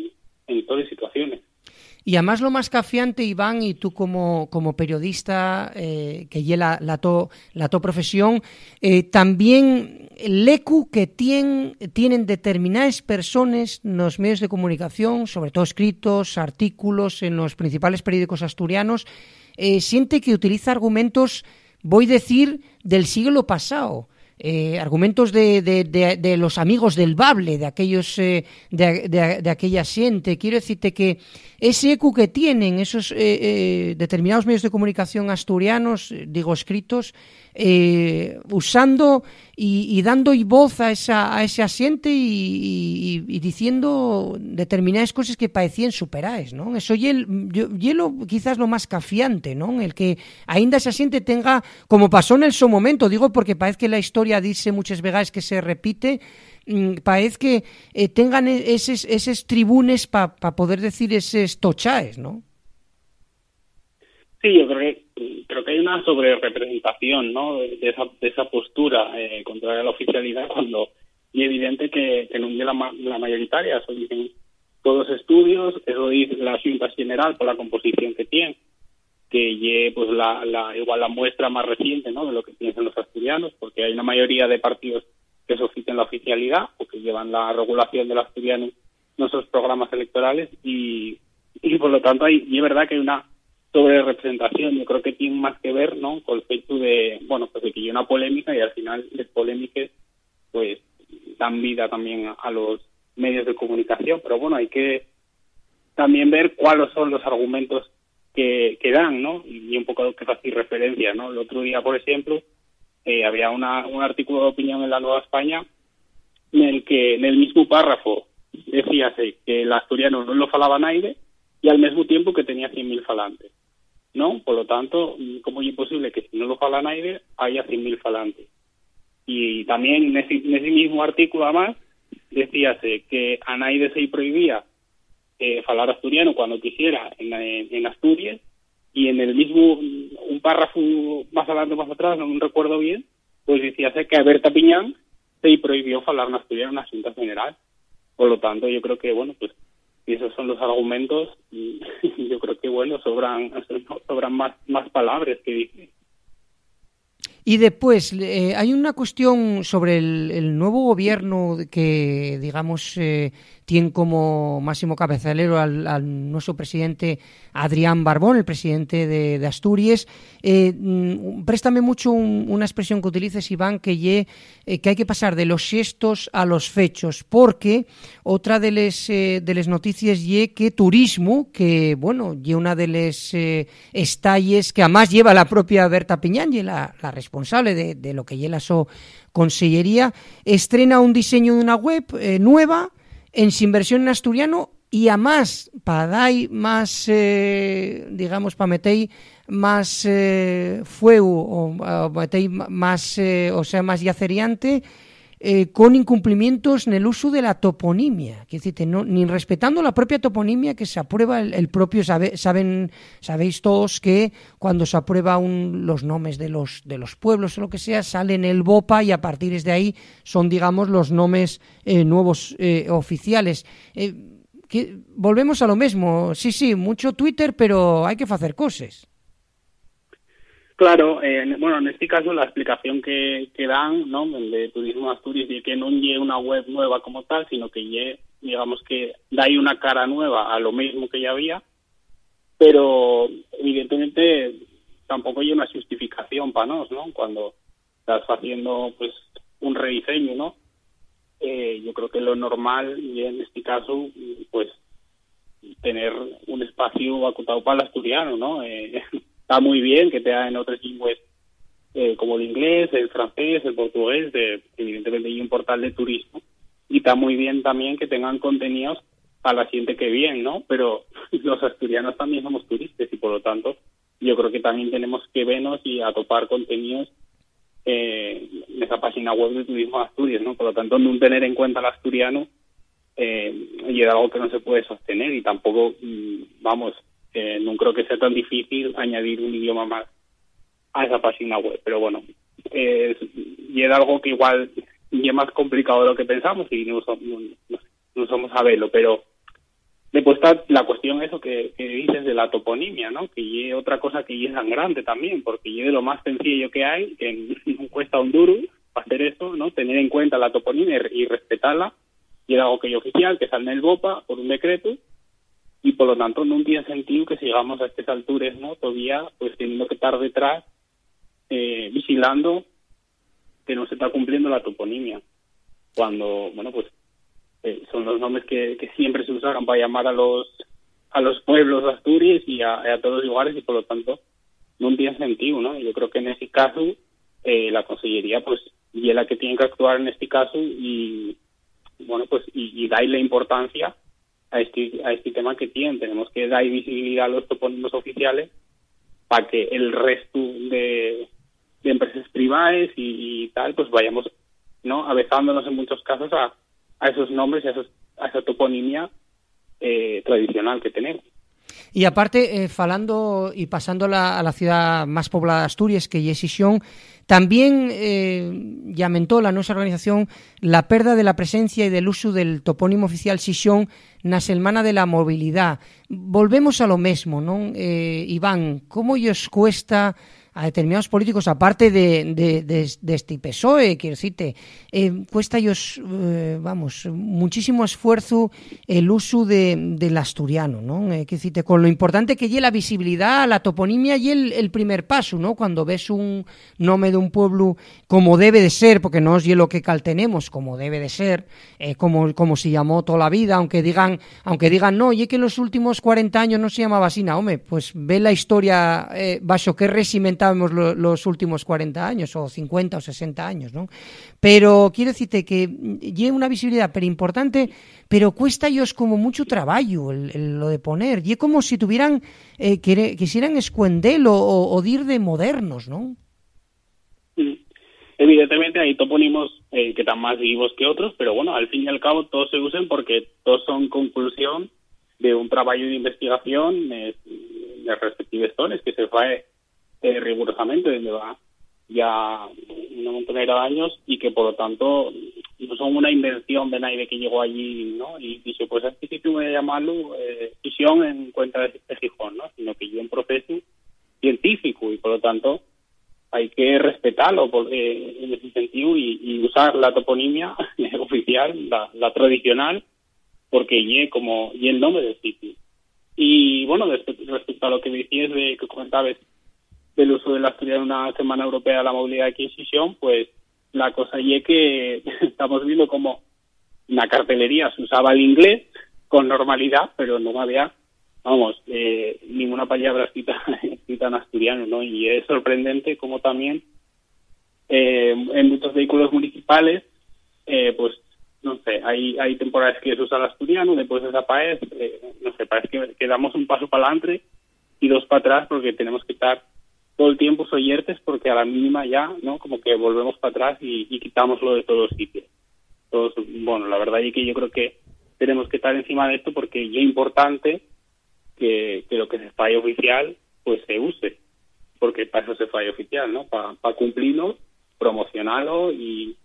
en todas las situaciones. Y además lo más cafiante, Iván, y tú como, como periodista, eh, que ye la, la to, la to profesión, eh, también l'ecu que tien, tienen determinadas personas nos medios de comunicación, sobre todo escritos, artículos en los principales periódicos asturianos, eh, siente que utiliza argumentos, voy decir, del siglo pasado. Eh, argumentos de, de, de, de los amigos del bable, de aquellos, eh, de, de, de aquella xente. Quiero decirte que ese ecu que tienen esos, eh, eh, determinados medios de comunicación asturianos, eh, digo, escritos, eh, usando y, y dando y voz a esa, a esa xente y, y, y diciendo determinadas cosas que parecían superaes, ¿no? Eso ye, el, yo, ye lo, quizás lo más cafiante, ¿no? El que aínda esa xente tenga, como pasó en el so momento, digo, porque parece que la historia dice muchas vegaes que se repite, mm, parece que, eh, tengan e-, eses, eses tribunes para pa poder decir eses tochaes, ¿no? Sí, yo creo que, creo que hay una sobrerepresentación, ¿no? De, de esa, de esa postura, eh, contraria a la oficialidad, cuando es evidente que, que no es la, ma- la mayoritaria, eso dicen todos los estudios, eso dice la Junta General por la composición que tiene, que ye, pues, la, la, igual la muestra más reciente, ¿no? De lo que piensan los asturianos, porque hay una mayoría de partidos que soliciten la oficialidad o que llevan la regulación del asturiano en sus programas electorales y, y por lo tanto hay, y es verdad que hay una sobrerepresentación. Yo creo que tiene más que ver, ¿no? Con el hecho de, bueno, pues de que hay una polémica y al final las polémicas, pues, dan vida también a los medios de comunicación, pero bueno, hay que también ver cuáles son los argumentos que, que dan, ¿no? Y un poco a lo que hacía referencia, ¿no? El otro día, por ejemplo, eh, había una, un artículo de opinión en La Nueva España en el que en el mismo párrafo decíase que el asturiano no lo falaba naide y al mismo tiempo que tenía cien mil falantes, ¿no? Por lo tanto, ¿cómo es posible que si no lo fala naide haya cien mil falantes? Y también en ese, en ese mismo artículo, además, decíase que a naide se-y prohibía, eh, falar asturiano cuando quisiera en, en, en Asturies, y en el mismo, un párrafu más adelante, más atrás, no recuerdo bien, pues decíase que a Berta Piñán se-y prohibió falar en asturiano en la Xunta General. Por lo tanto, yo creo que, bueno, pues, si esos son los argumentos, yo creo que, bueno, sobran, sobran más, más palabras que decir. Y después, eh, hay una cuestión sobre el, el nuevo gobierno que, digamos, eh, tiene como máximo cabecalero al, al nuestro presidente Adrián Barbón, el presidente de, de Asturies. Eh, mm, préstame mucho un, una expresión que utilices, Iván, que ye, eh, que hay que pasar de los xestos a los fechos, porque otra de les, eh, de les noticies ye que turismo, que, bueno, ye una de les, eh, estalles que amás lleva la propia Berta Piñán, ye la, la responsable de, de lo que ye la so consellería, estrena un diseño d'una web, eh, nueva, en sin versión en asturiano, y amás, pa dar más, eh, digamos, pa meter más, eh, fueu, o, o meter más, eh, o sea, más llaceriante, eh, con incumplimientos nel usu de la toponimia. Quiero decirte, no, nin respetando la propia toponimia que se aprueba el, el propio, sabe-, saben, sabéis todos que cuando se aprueba un, los nomes de los, de los pueblos o lo que sea, sale en el bopa y a partir de ahí son, digamos, los nomes, eh, nuevos, eh, oficiales. Eh, que, volvemos a lo mismo. Sí, sí, mucho Twitter, pero hay que facer coses. Claro, eh, en, bueno, en este caso la explicación que, que dan, ¿no?, de Turismo Asturias, de que no ye una web nueva como tal, sino que ye, digamos, que da ahí una cara nueva a lo mismo que ya había, pero evidentemente tampoco hay una justificación pa nós, ¿no? Cuando estás haciendo, pues, un rediseño, ¿no? Eh, yo creo que lo normal, y en este caso, pues, tener un espacio acotado para el asturiano, ¿no? Eh, está muy bien que te en otras lingües, eh, como el inglés, el francés, el portugués, eh, evidentemente hay un portal de turismo, y está muy bien también que tengan contenidos a la gente que viene, ¿no? Pero los asturianos también somos turistas y por lo tanto yo creo que también tenemos que vernos y atopar contenidos, eh, en esa página web de Turismo de Asturias, ¿no? Por lo tanto, no tener en cuenta el asturiano, eh, y es algo que no se puede sostener y tampoco, mm, vamos, eh, no creo que sea tan difícil añadir un idioma más a esa página web. Pero bueno, eh, es, y es algo que igual y es más complicado de lo que pensamos y no, no, no, no somos a verlo, pero después está la cuestión eso que, que dices de la toponimia, ¿no? Que ye otra cosa que ye sangrante también, porque ye de lo más sencillo que hay, que no cuesta un duro hacer eso, ¿no? Tener en cuenta la toponimia y, y respetarla, y es algo que es oficial, que sale en el bopa por un decreto, y por lo tanto no tiene sentido que sigamos a estas alturas, ¿no? Todavía, pues, teniendo que estar detrás, eh, vigilando que no se está cumpliendo la toponimia, cuando, bueno, pues, eh, son los nombres que, que siempre se usaron para llamar a los, a los pueblos de Asturias y a, a todos los lugares, y por lo tanto no tiene sentido, ¿no? Yo creo que en ese caso, eh, la consellería, pues, y es la que tiene que actuar en este caso y, bueno, pues, y, y darle importancia a este, a este tema que tiene. Tenemos que dar visibilidad a los topónimos oficiales para que el resto de, de empresas privadas y, y tal, pues vayamos, ¿no?, avezándonos en muchos casos a, a esos nombres y a, esos, a esa toponimia, eh, tradicional que tenemos. Y aparte, eh, falando y pasando la, a la ciudad más poblada de Asturias, que ye Xixón, también, eh, llamentó la nuestra organización la perda de la presencia y del uso del topónimo oficial Xixón na Selmana de la Movilidá. Volvemos a lo mesmo, ¿non? Eh, Iván, ¿cómo yos cuesta a determinados políticos, aparte de, de, de, de este PSOE, quiero decirte, eh, cuesta yos, eh, vamos, muchísimo esfuerzo el uso de, del asturiano, ¿non? Eh, quiero decirte, con lo importante que ye la visibilidad, la toponimia ye el, el primer paso, ¿no? Cuando ves un nome d'un pueblu como debe de ser, porque no ye lo que caltenemos, como debe de ser, eh, como, como se llamó toda la vida, aunque digan, aunque digan, "No, ye que en los últimos cuarenta años no se llamaba asina", home, pues ve la historia, eh, bajo qué régimen estábamos lo, los últimos cuarenta años, o cincuenta o sesenta años, ¿no? Pero quiero decirte que, mm, ye una visibilidad pero importante, pero cuesta ellos como mucho trabajo el, el, lo de poner. Ye como si tuvieran, eh, quere-, quisieran escuendelo o, o dir de modernos, ¿no? Mm. Evidentemente, hai topónimos, eh, que tán más vivos que otros, pero, bueno, al fin y al cabo, todos se usen porque todos son conclusión de un trabayu d'investigación, eh, nes respectives zones que se fae, eh, rigurosamente, dende va ya una montonera d'años, y que, polo tanto, no son una invención de naide que llegó allí, ¿no? Y dixo, "Pues a este sitio voy a llamarlo, eh, Xixón en cuenta de, de Gijón", ¿no? Sino que ye un proceso científico y, polo tanto, hai que respetalo, por, eh, en ese sentido, y, y usar la toponimia oficial, la, la tradicional, porque ye como, ye el nombre del sitio. Y, bueno, despe-, respecto a lo que decías de, que comentabas del uso del asturiano en una Semana Europea de la Movilidad aquí en Xixón, pues la cosa ye que estamos viendo como na cartelería se usaba el inglés con normalidad, pero no había, vamos, eh, ninguna palabra escrita, escrita en asturiano, ¿no? Y es sorprendente cómo también, eh, en muchos vehículos municipales, eh, pues, no sé, hay, hay temporales que se usa el asturiano, después desaparece, eh, no sé, parece que, que damos un paso para adelante y dos para atrás, porque tenemos que estar todo el tiempo soyertes, porque a la mínima ya, ¿no? Como que volvemos para atrás y, y quitámoslo de todos los sitios. Todos, bueno, la verdad es que yo creo que tenemos que estar encima de esto, porque es importante que, que lo que se fae oficial, pues, se use, porque para eso se fae oficial, ¿no? Para cumplirlo, promocionarlo y,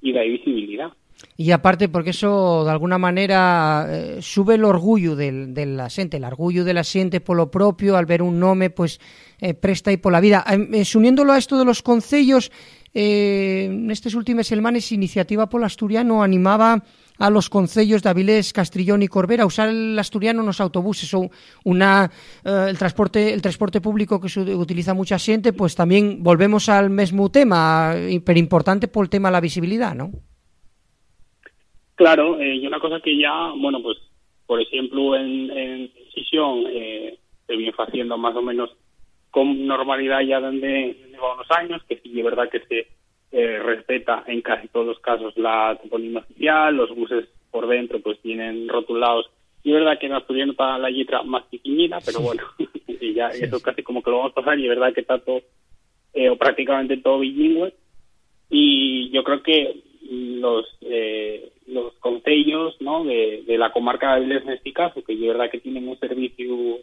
y dar visibilidad. Y aparte, porque eso, d'alguna manera, eh, sube l'orgullu del, de la xente, l'orgullu de la xente polo propio, al ver un nome, pues, eh, presta y pola vida. Em, eh, xuniéndolo a esto de los concellos, eh, nestes últimes selmanes, Iniciativa pol Asturiano animaba a los concellos d'Avilés, Castrillón y Corbera a usar l'asturiano nos autobuses. Son una, eh, el transporte, el transporte público que se utiliza mucha xente, pues tamién volvemos al mesmu tema, y, pero importante pol tema la visibilidá, ¿no? Claro, eh, y una cosa que ya, bueno, pues, por exemplu, en, en Xixón, eh, se viene faciendo más o menos con normalidad ya dende, dende va unos años, que sí es verdad que se, eh, respeta en casi todos los casos la toponimia oficial, los buses por dentro, pues, vienen rotulados. Y es verdad que en asturiano está la letra más chiquiñina, pero bueno, y ya eso casi como que lo vamos a pasar, y es verdad que está todo, eh, o prácticamente todo bilingüe. Y yo creo que los, eh, los concellos, ¿no? de, de la comarca de Avilés, en este caso, que es verdad que tienen un servicio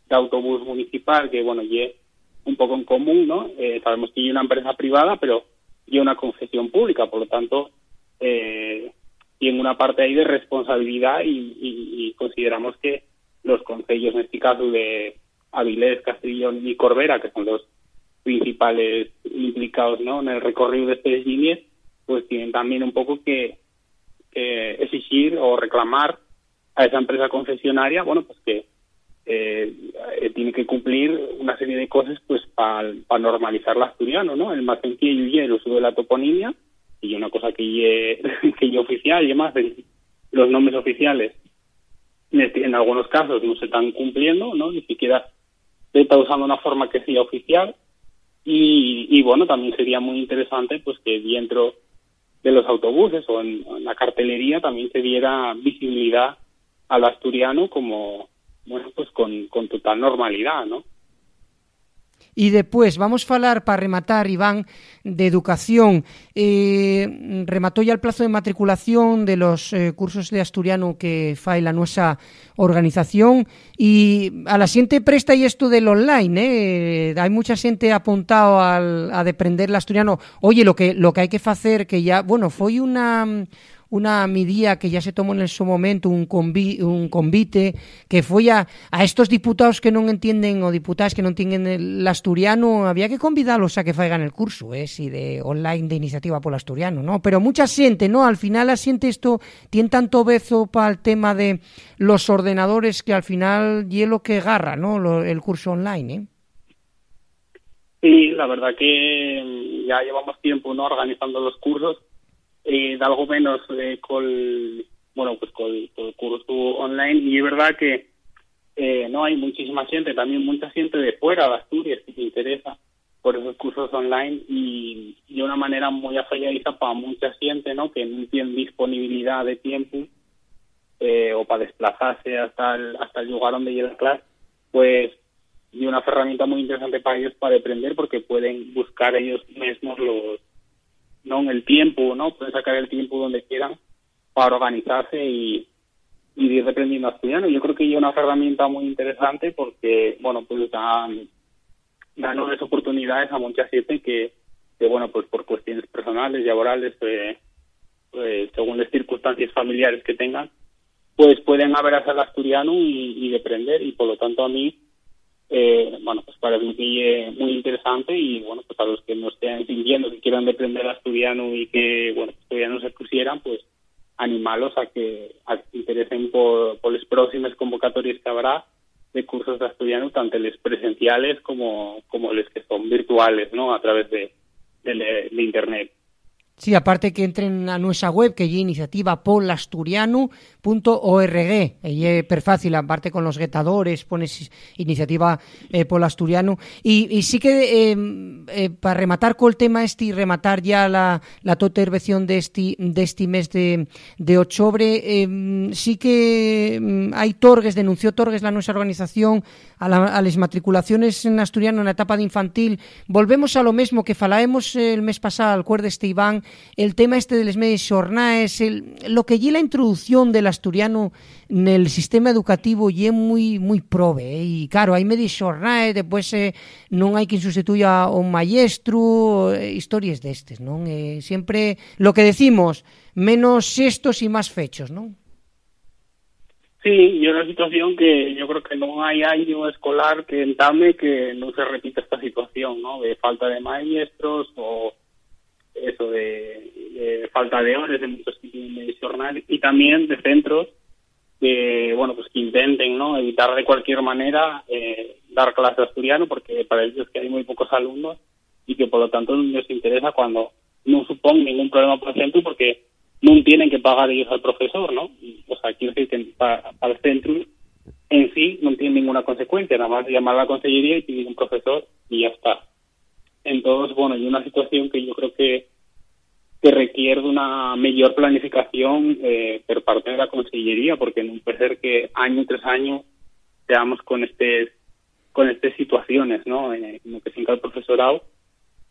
de autobús municipal, que, bueno, ye un poco en común, ¿no? Eh, sabemos que es una empresa privada, pero es una concesión pública, por lo tanto, eh, tiene una parte ahí de responsabilidad y, y, y consideramos que los concellos, en este caso de Avilés, Castrillón y Corbera, que son los principales implicados, ¿no? en el recorrido de estas líneas, pues tienen también un poco que, que exigir o reclamar a esa empresa concesionaria, bueno, pues que, eh, eh, tiene que cumplir una serie de cosas, pues, para normalizar el asturiano, ¿no? El más sencillo y el uso de la toponimia, y una cosa que ye, que ye oficial, y además en los nombres oficiales, en este, en algunos casos no se están cumpliendo, ¿no? Ni siquiera se está usando una forma que sea oficial, y, y, bueno, también sería muy interesante, pues, que dentro de los autobuses o en, en la cartelería también se diera visibilidad al asturiano como, bueno, pues con, con total normalidad, ¿no? Y después, vamos a falar, para rematar, Iván, de educación. Eh, remató ya el plazo de matriculación de los, eh, cursos de asturiano que fai la nuestra organización. Y a la xente presta y esto del online, ¿eh? Hay mucha xente apuntado al, a deprender l'asturiano. Oye, lo que, lo que hay que facer, que ya, bueno, fue una, una midía que ya se tomó en su momento, un convi-, un convite, que fue a, a estos diputados que no entienden, o diputadas que no entienden el asturiano, había que convidarlos a que faigan el curso, ¿eh? Sí, de online de Iniciativa pol Asturiano, ¿no? Pero mucha xente, ¿no? Al final la xente esto tiene tanto bezo para el tema de los ordenadores que al final ye lo que garra, ¿no? Lo, el curso online, ¿eh? Sí, la verdad que, mm, ya llevamos tiempo, ¿no? organizando los cursos, eh, de algo menos, eh, col, bueno, pues col, col curso online, y es verdad que, eh, no, hay muchísima gente, también mucha gente de fuera de Asturias que se interesa por esos cursos online, y, y una manera muy afayadiza para mucha gente, ¿no? que no tiene disponibilidad de tiempo, eh, o para desplazarse hasta el, hasta el lugar donde llega la clase, pues, y una herramienta muy interesante para ellos para aprender, porque pueden buscar ellos mismos los, ¿no? El tiempo, ¿no? Pueden sacar el tiempo donde quieran para organizarse y, y ir aprendiendo asturiano. Yo creo que es una herramienta muy interesante porque, bueno, pues dan, dan nuevas oportunidades a mucha gente que, que, bueno, pues por cuestiones personales, laborales, eh, eh, según las circunstancias familiares que tengan, pues pueden averase al asturiano y, y aprender, y por lo tanto a mí, eh, bueno, pues para mí que es muy interesante y, bueno, pues a los que no estén sintiendo que quieran aprender asturiano y que, bueno, pues todavía no se pusieran, pues animarlos a que, a que se interesen por, por las próximas convocatorias que habrá de cursos de asturiano, tanto los presenciales como, como los que son virtuales, ¿no? A través de, de, de internet. Sí, aparte que entren a nuestra web, que ye iniciativa polasturianu punto org. Y es per fácil, aparte con los guetadores, pones iniciativa eh, polasturianu. Y, y sí que, eh, eh, para rematar col tema este y rematar ya la, la to intervención de este, de este mes de, de octubre, eh, sí que mm, hay torgues, denunció torgues la nuestra organización a, la, a les matriculaciones en asturiano na etapa d'infantil. Volvemos a lo mesmo que falaemos el mes pasado, alcuérdeste, Iván, el tema este de les medies xornaes, el, lo que ye la introducción del asturiano nel sistema educativo ye mui, mui probe, eh? Y claro, hai medies xornaes, después eh, non hai quien sustituya a un maestru, eh, historias destes, ¿non? Eh, siempre lo que decimos, menos xestos y más fechos, ¿non? Sí, y una situación que yo creo que no hay año escolar que entame que no se repita esta situación, ¿no? De falta de maestros o eso de, de falta de horas en muchos sitios de jornal y también de centros que, bueno, pues que intenten, ¿no? Evitar de cualquier manera eh, dar clase de asturiano porque para ellos que hay muy pocos alumnos y que por lo tanto no les interesa cuando no supone ningún problema para el centro porque no tienen que pagar ellos al profesor, ¿no? O sea, quiero decir que para, para el centro en sí no tiene ninguna consecuencia, nada más llamar a la consellería y pedir un profesor y ya está. Entonces, bueno, hay una situación que yo creo que, que requiere una mejor planificación eh, por parte de la consellería, porque no puede ser que año tras año seamos con este con estas situaciones, ¿no? Eh, en lo que se hinca el profesorado.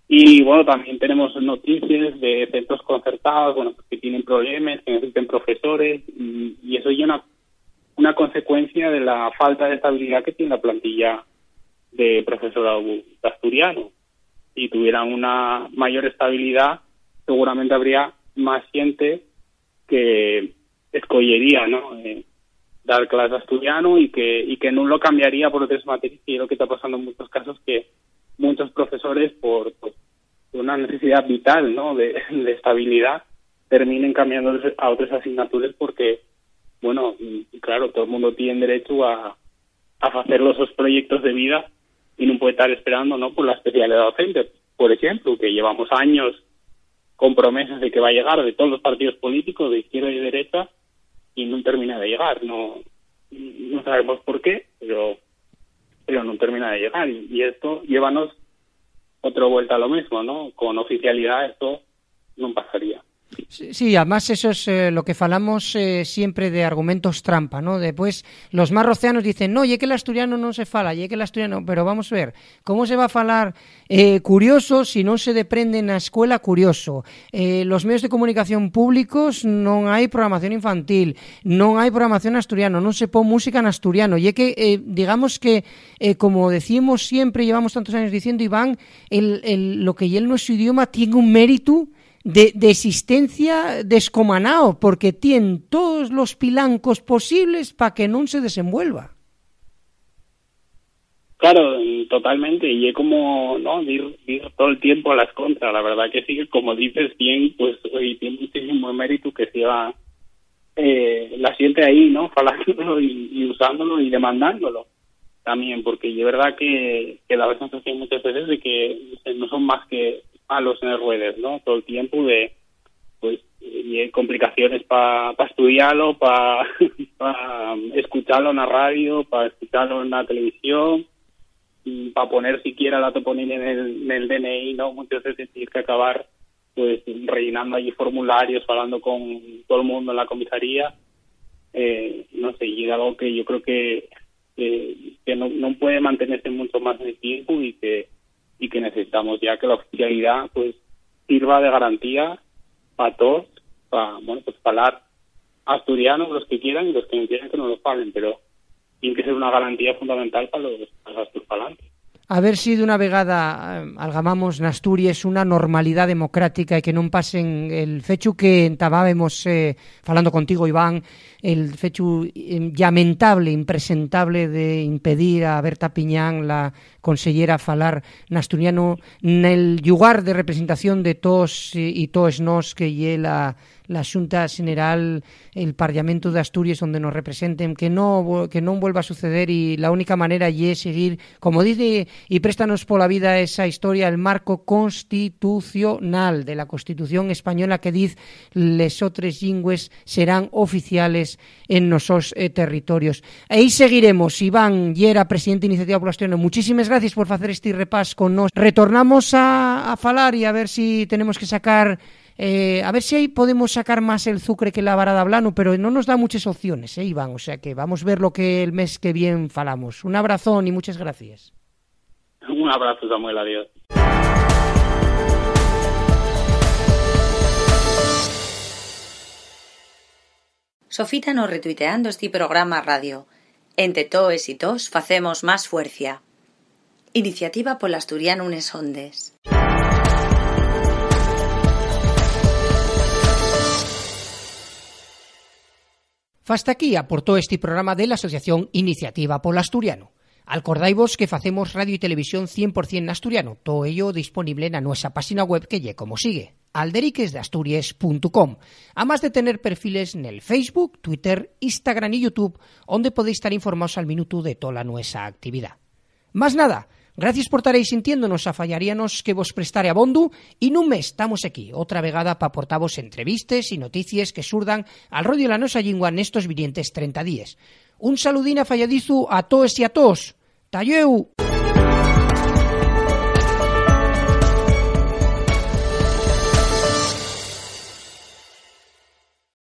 Y bueno, también tenemos noticias de centros concertados, bueno, pues que tienen problemas, que necesitan profesores, y, y eso es una, una consecuencia de la falta de estabilidad que tiene la plantilla de profesorado asturiano. Si tuvieran una mayor estabilidad, seguramente habría más gente que escogería, ¿no? Eh, dar clase asturiano y que, y que no lo cambiaría por otras materias, que es lo que está pasando en muchos casos, que muchos profesores, por, por una necesidad vital, ¿no? De, de estabilidad, terminen cambiando a otras asignaturas porque, bueno, y, y claro, todo el mundo tiene derecho a, a hacer los proyectos de vida y no puede estar esperando, ¿no? Por la especialidad docente, por ejemplo, que llevamos años con promesas de que va a llegar de todos los partidos políticos, de izquierda y derecha, y no termina de llegar. No, no sabemos por qué, pero, pero no termina de llegar. Y, y esto llévanos otra vuelta a lo mismo, ¿no? Con oficialidad esto no pasaría. Sí, además eso es eh, lo que falamos eh, siempre de argumentos trampa, ¿no? Después los más rocianos dicen, no, ye que l'asturiano non se fala, ye que l'asturiano, pero vamos ver, ¿cómo se va a falar eh, curioso si non se deprende na escuela curioso? Eh, los medios de comunicación públicos non hai programación infantil, non hai programación asturiano, non se pon música en asturiano. Ye que, eh, digamos que, eh, como decimos siempre, llevamos tantos años diciendo, Iván, el, el, lo que ye el nuestro idioma tiene un mérito de, de existencia descomanao, porque tien todos los pilancos posibles pa que non se desenvuelva. Claro, totalmente, y es como, ¿no? Dir, dir todo el tiempo a las contras, la verdad que sí, como dices bien, pues hoy tiene muchísimo mérito que siga eh, la gente ahí, ¿no? Falándolo y, y usándolo y demandándolo también, porque es verdad que, que la sensación muchas veces de que no son más que palos en las ruedas, ¿no? Todo el tiempo de, pues, y complicaciones para pa estudiarlo, para pa escucharlo en la radio, para escucharlo en la televisión, para poner siquiera la toponimia en el, en el D N I, ¿no? Muchas veces tienes que acabar pues rellenando allí formularios, hablando con todo el mundo en la comisaría. Eh, no sé, y es algo que yo creo que, que, que no, no puede mantenerse mucho más en el tiempo y que, y que necesitamos ya que la oficialidad pues sirva de garantía pa toos, pa, bueno, pues, falar asturiano los que quieran y los que no quieran que no lo falen, pero tiene que ser una garantía fundamental pa los, pa los asturfalantes. A ver si d'una vegada, eh, algamamos n'Asturies una normalidá democrática y que non pasen el fechu que entabábemos, eh, falando contigo, Iván, el fechu, eh, llamentable, impresentable de impedir a Berta Piñán, la consellera, falar n'asturiano nel llugar de representación de toos, eh, y toes nós, que ye la, la Xunta Xeneral, el Parlamentu d'Asturies, onde nos representen, que no vo-, que non vuelva a suceder, y la única manera ye seguir, como dice, y préstanos pola vida esa historia, el marco constitucional de la Constitución española que diz les otres llingües serán oficiales en nos sos, eh, territorios. Ehí seguiremos. Iván Llera, presidente de Iniciativa Polo Asturiano, muchísimes gracies por facer esti repás con nós. Retornamos a, a falar y a ver si tenemos que sacar, eh, a ver si aí podemos sacar más el zucre que la vara d'ablanu, pero no nos da muchas opciones, eh, Iván. O sea que vamos ver lo que el mes que vien falamos. Un abrazón y muchas gracias. Un abrazo, Samuel, adiós. Sofítanos retuiteando esti programa radio. Ente toes y toos facemos más fuercia. Iniciativa pol asturianu nes ondes. Fasta aquí aportó esti programa de l'Asociación Iniciativa pol Asturianu. Alcordaivos que facemos radio y televisión cien por cien n'asturianu, too ello disponible na nuesa páxina web, que ye como sigue: alderiquesdasturies punto com, amás de tener perfiles nel Facebook, Twitter, Instagram y YouTube, onde podéis tar informaos al minutu de tola nuesa actividá. Más nada, gracies por tar aí sintiéndonos. Afallaríanos que vos prestare abondu, y nun mes tamos aquí otra vegada p'aportavos entrevistes y noticies que surdan al rodio la nosa llingua nestos vinientes trenta díes. Un saludín afayadizu a toes y a toos. Ta llueu!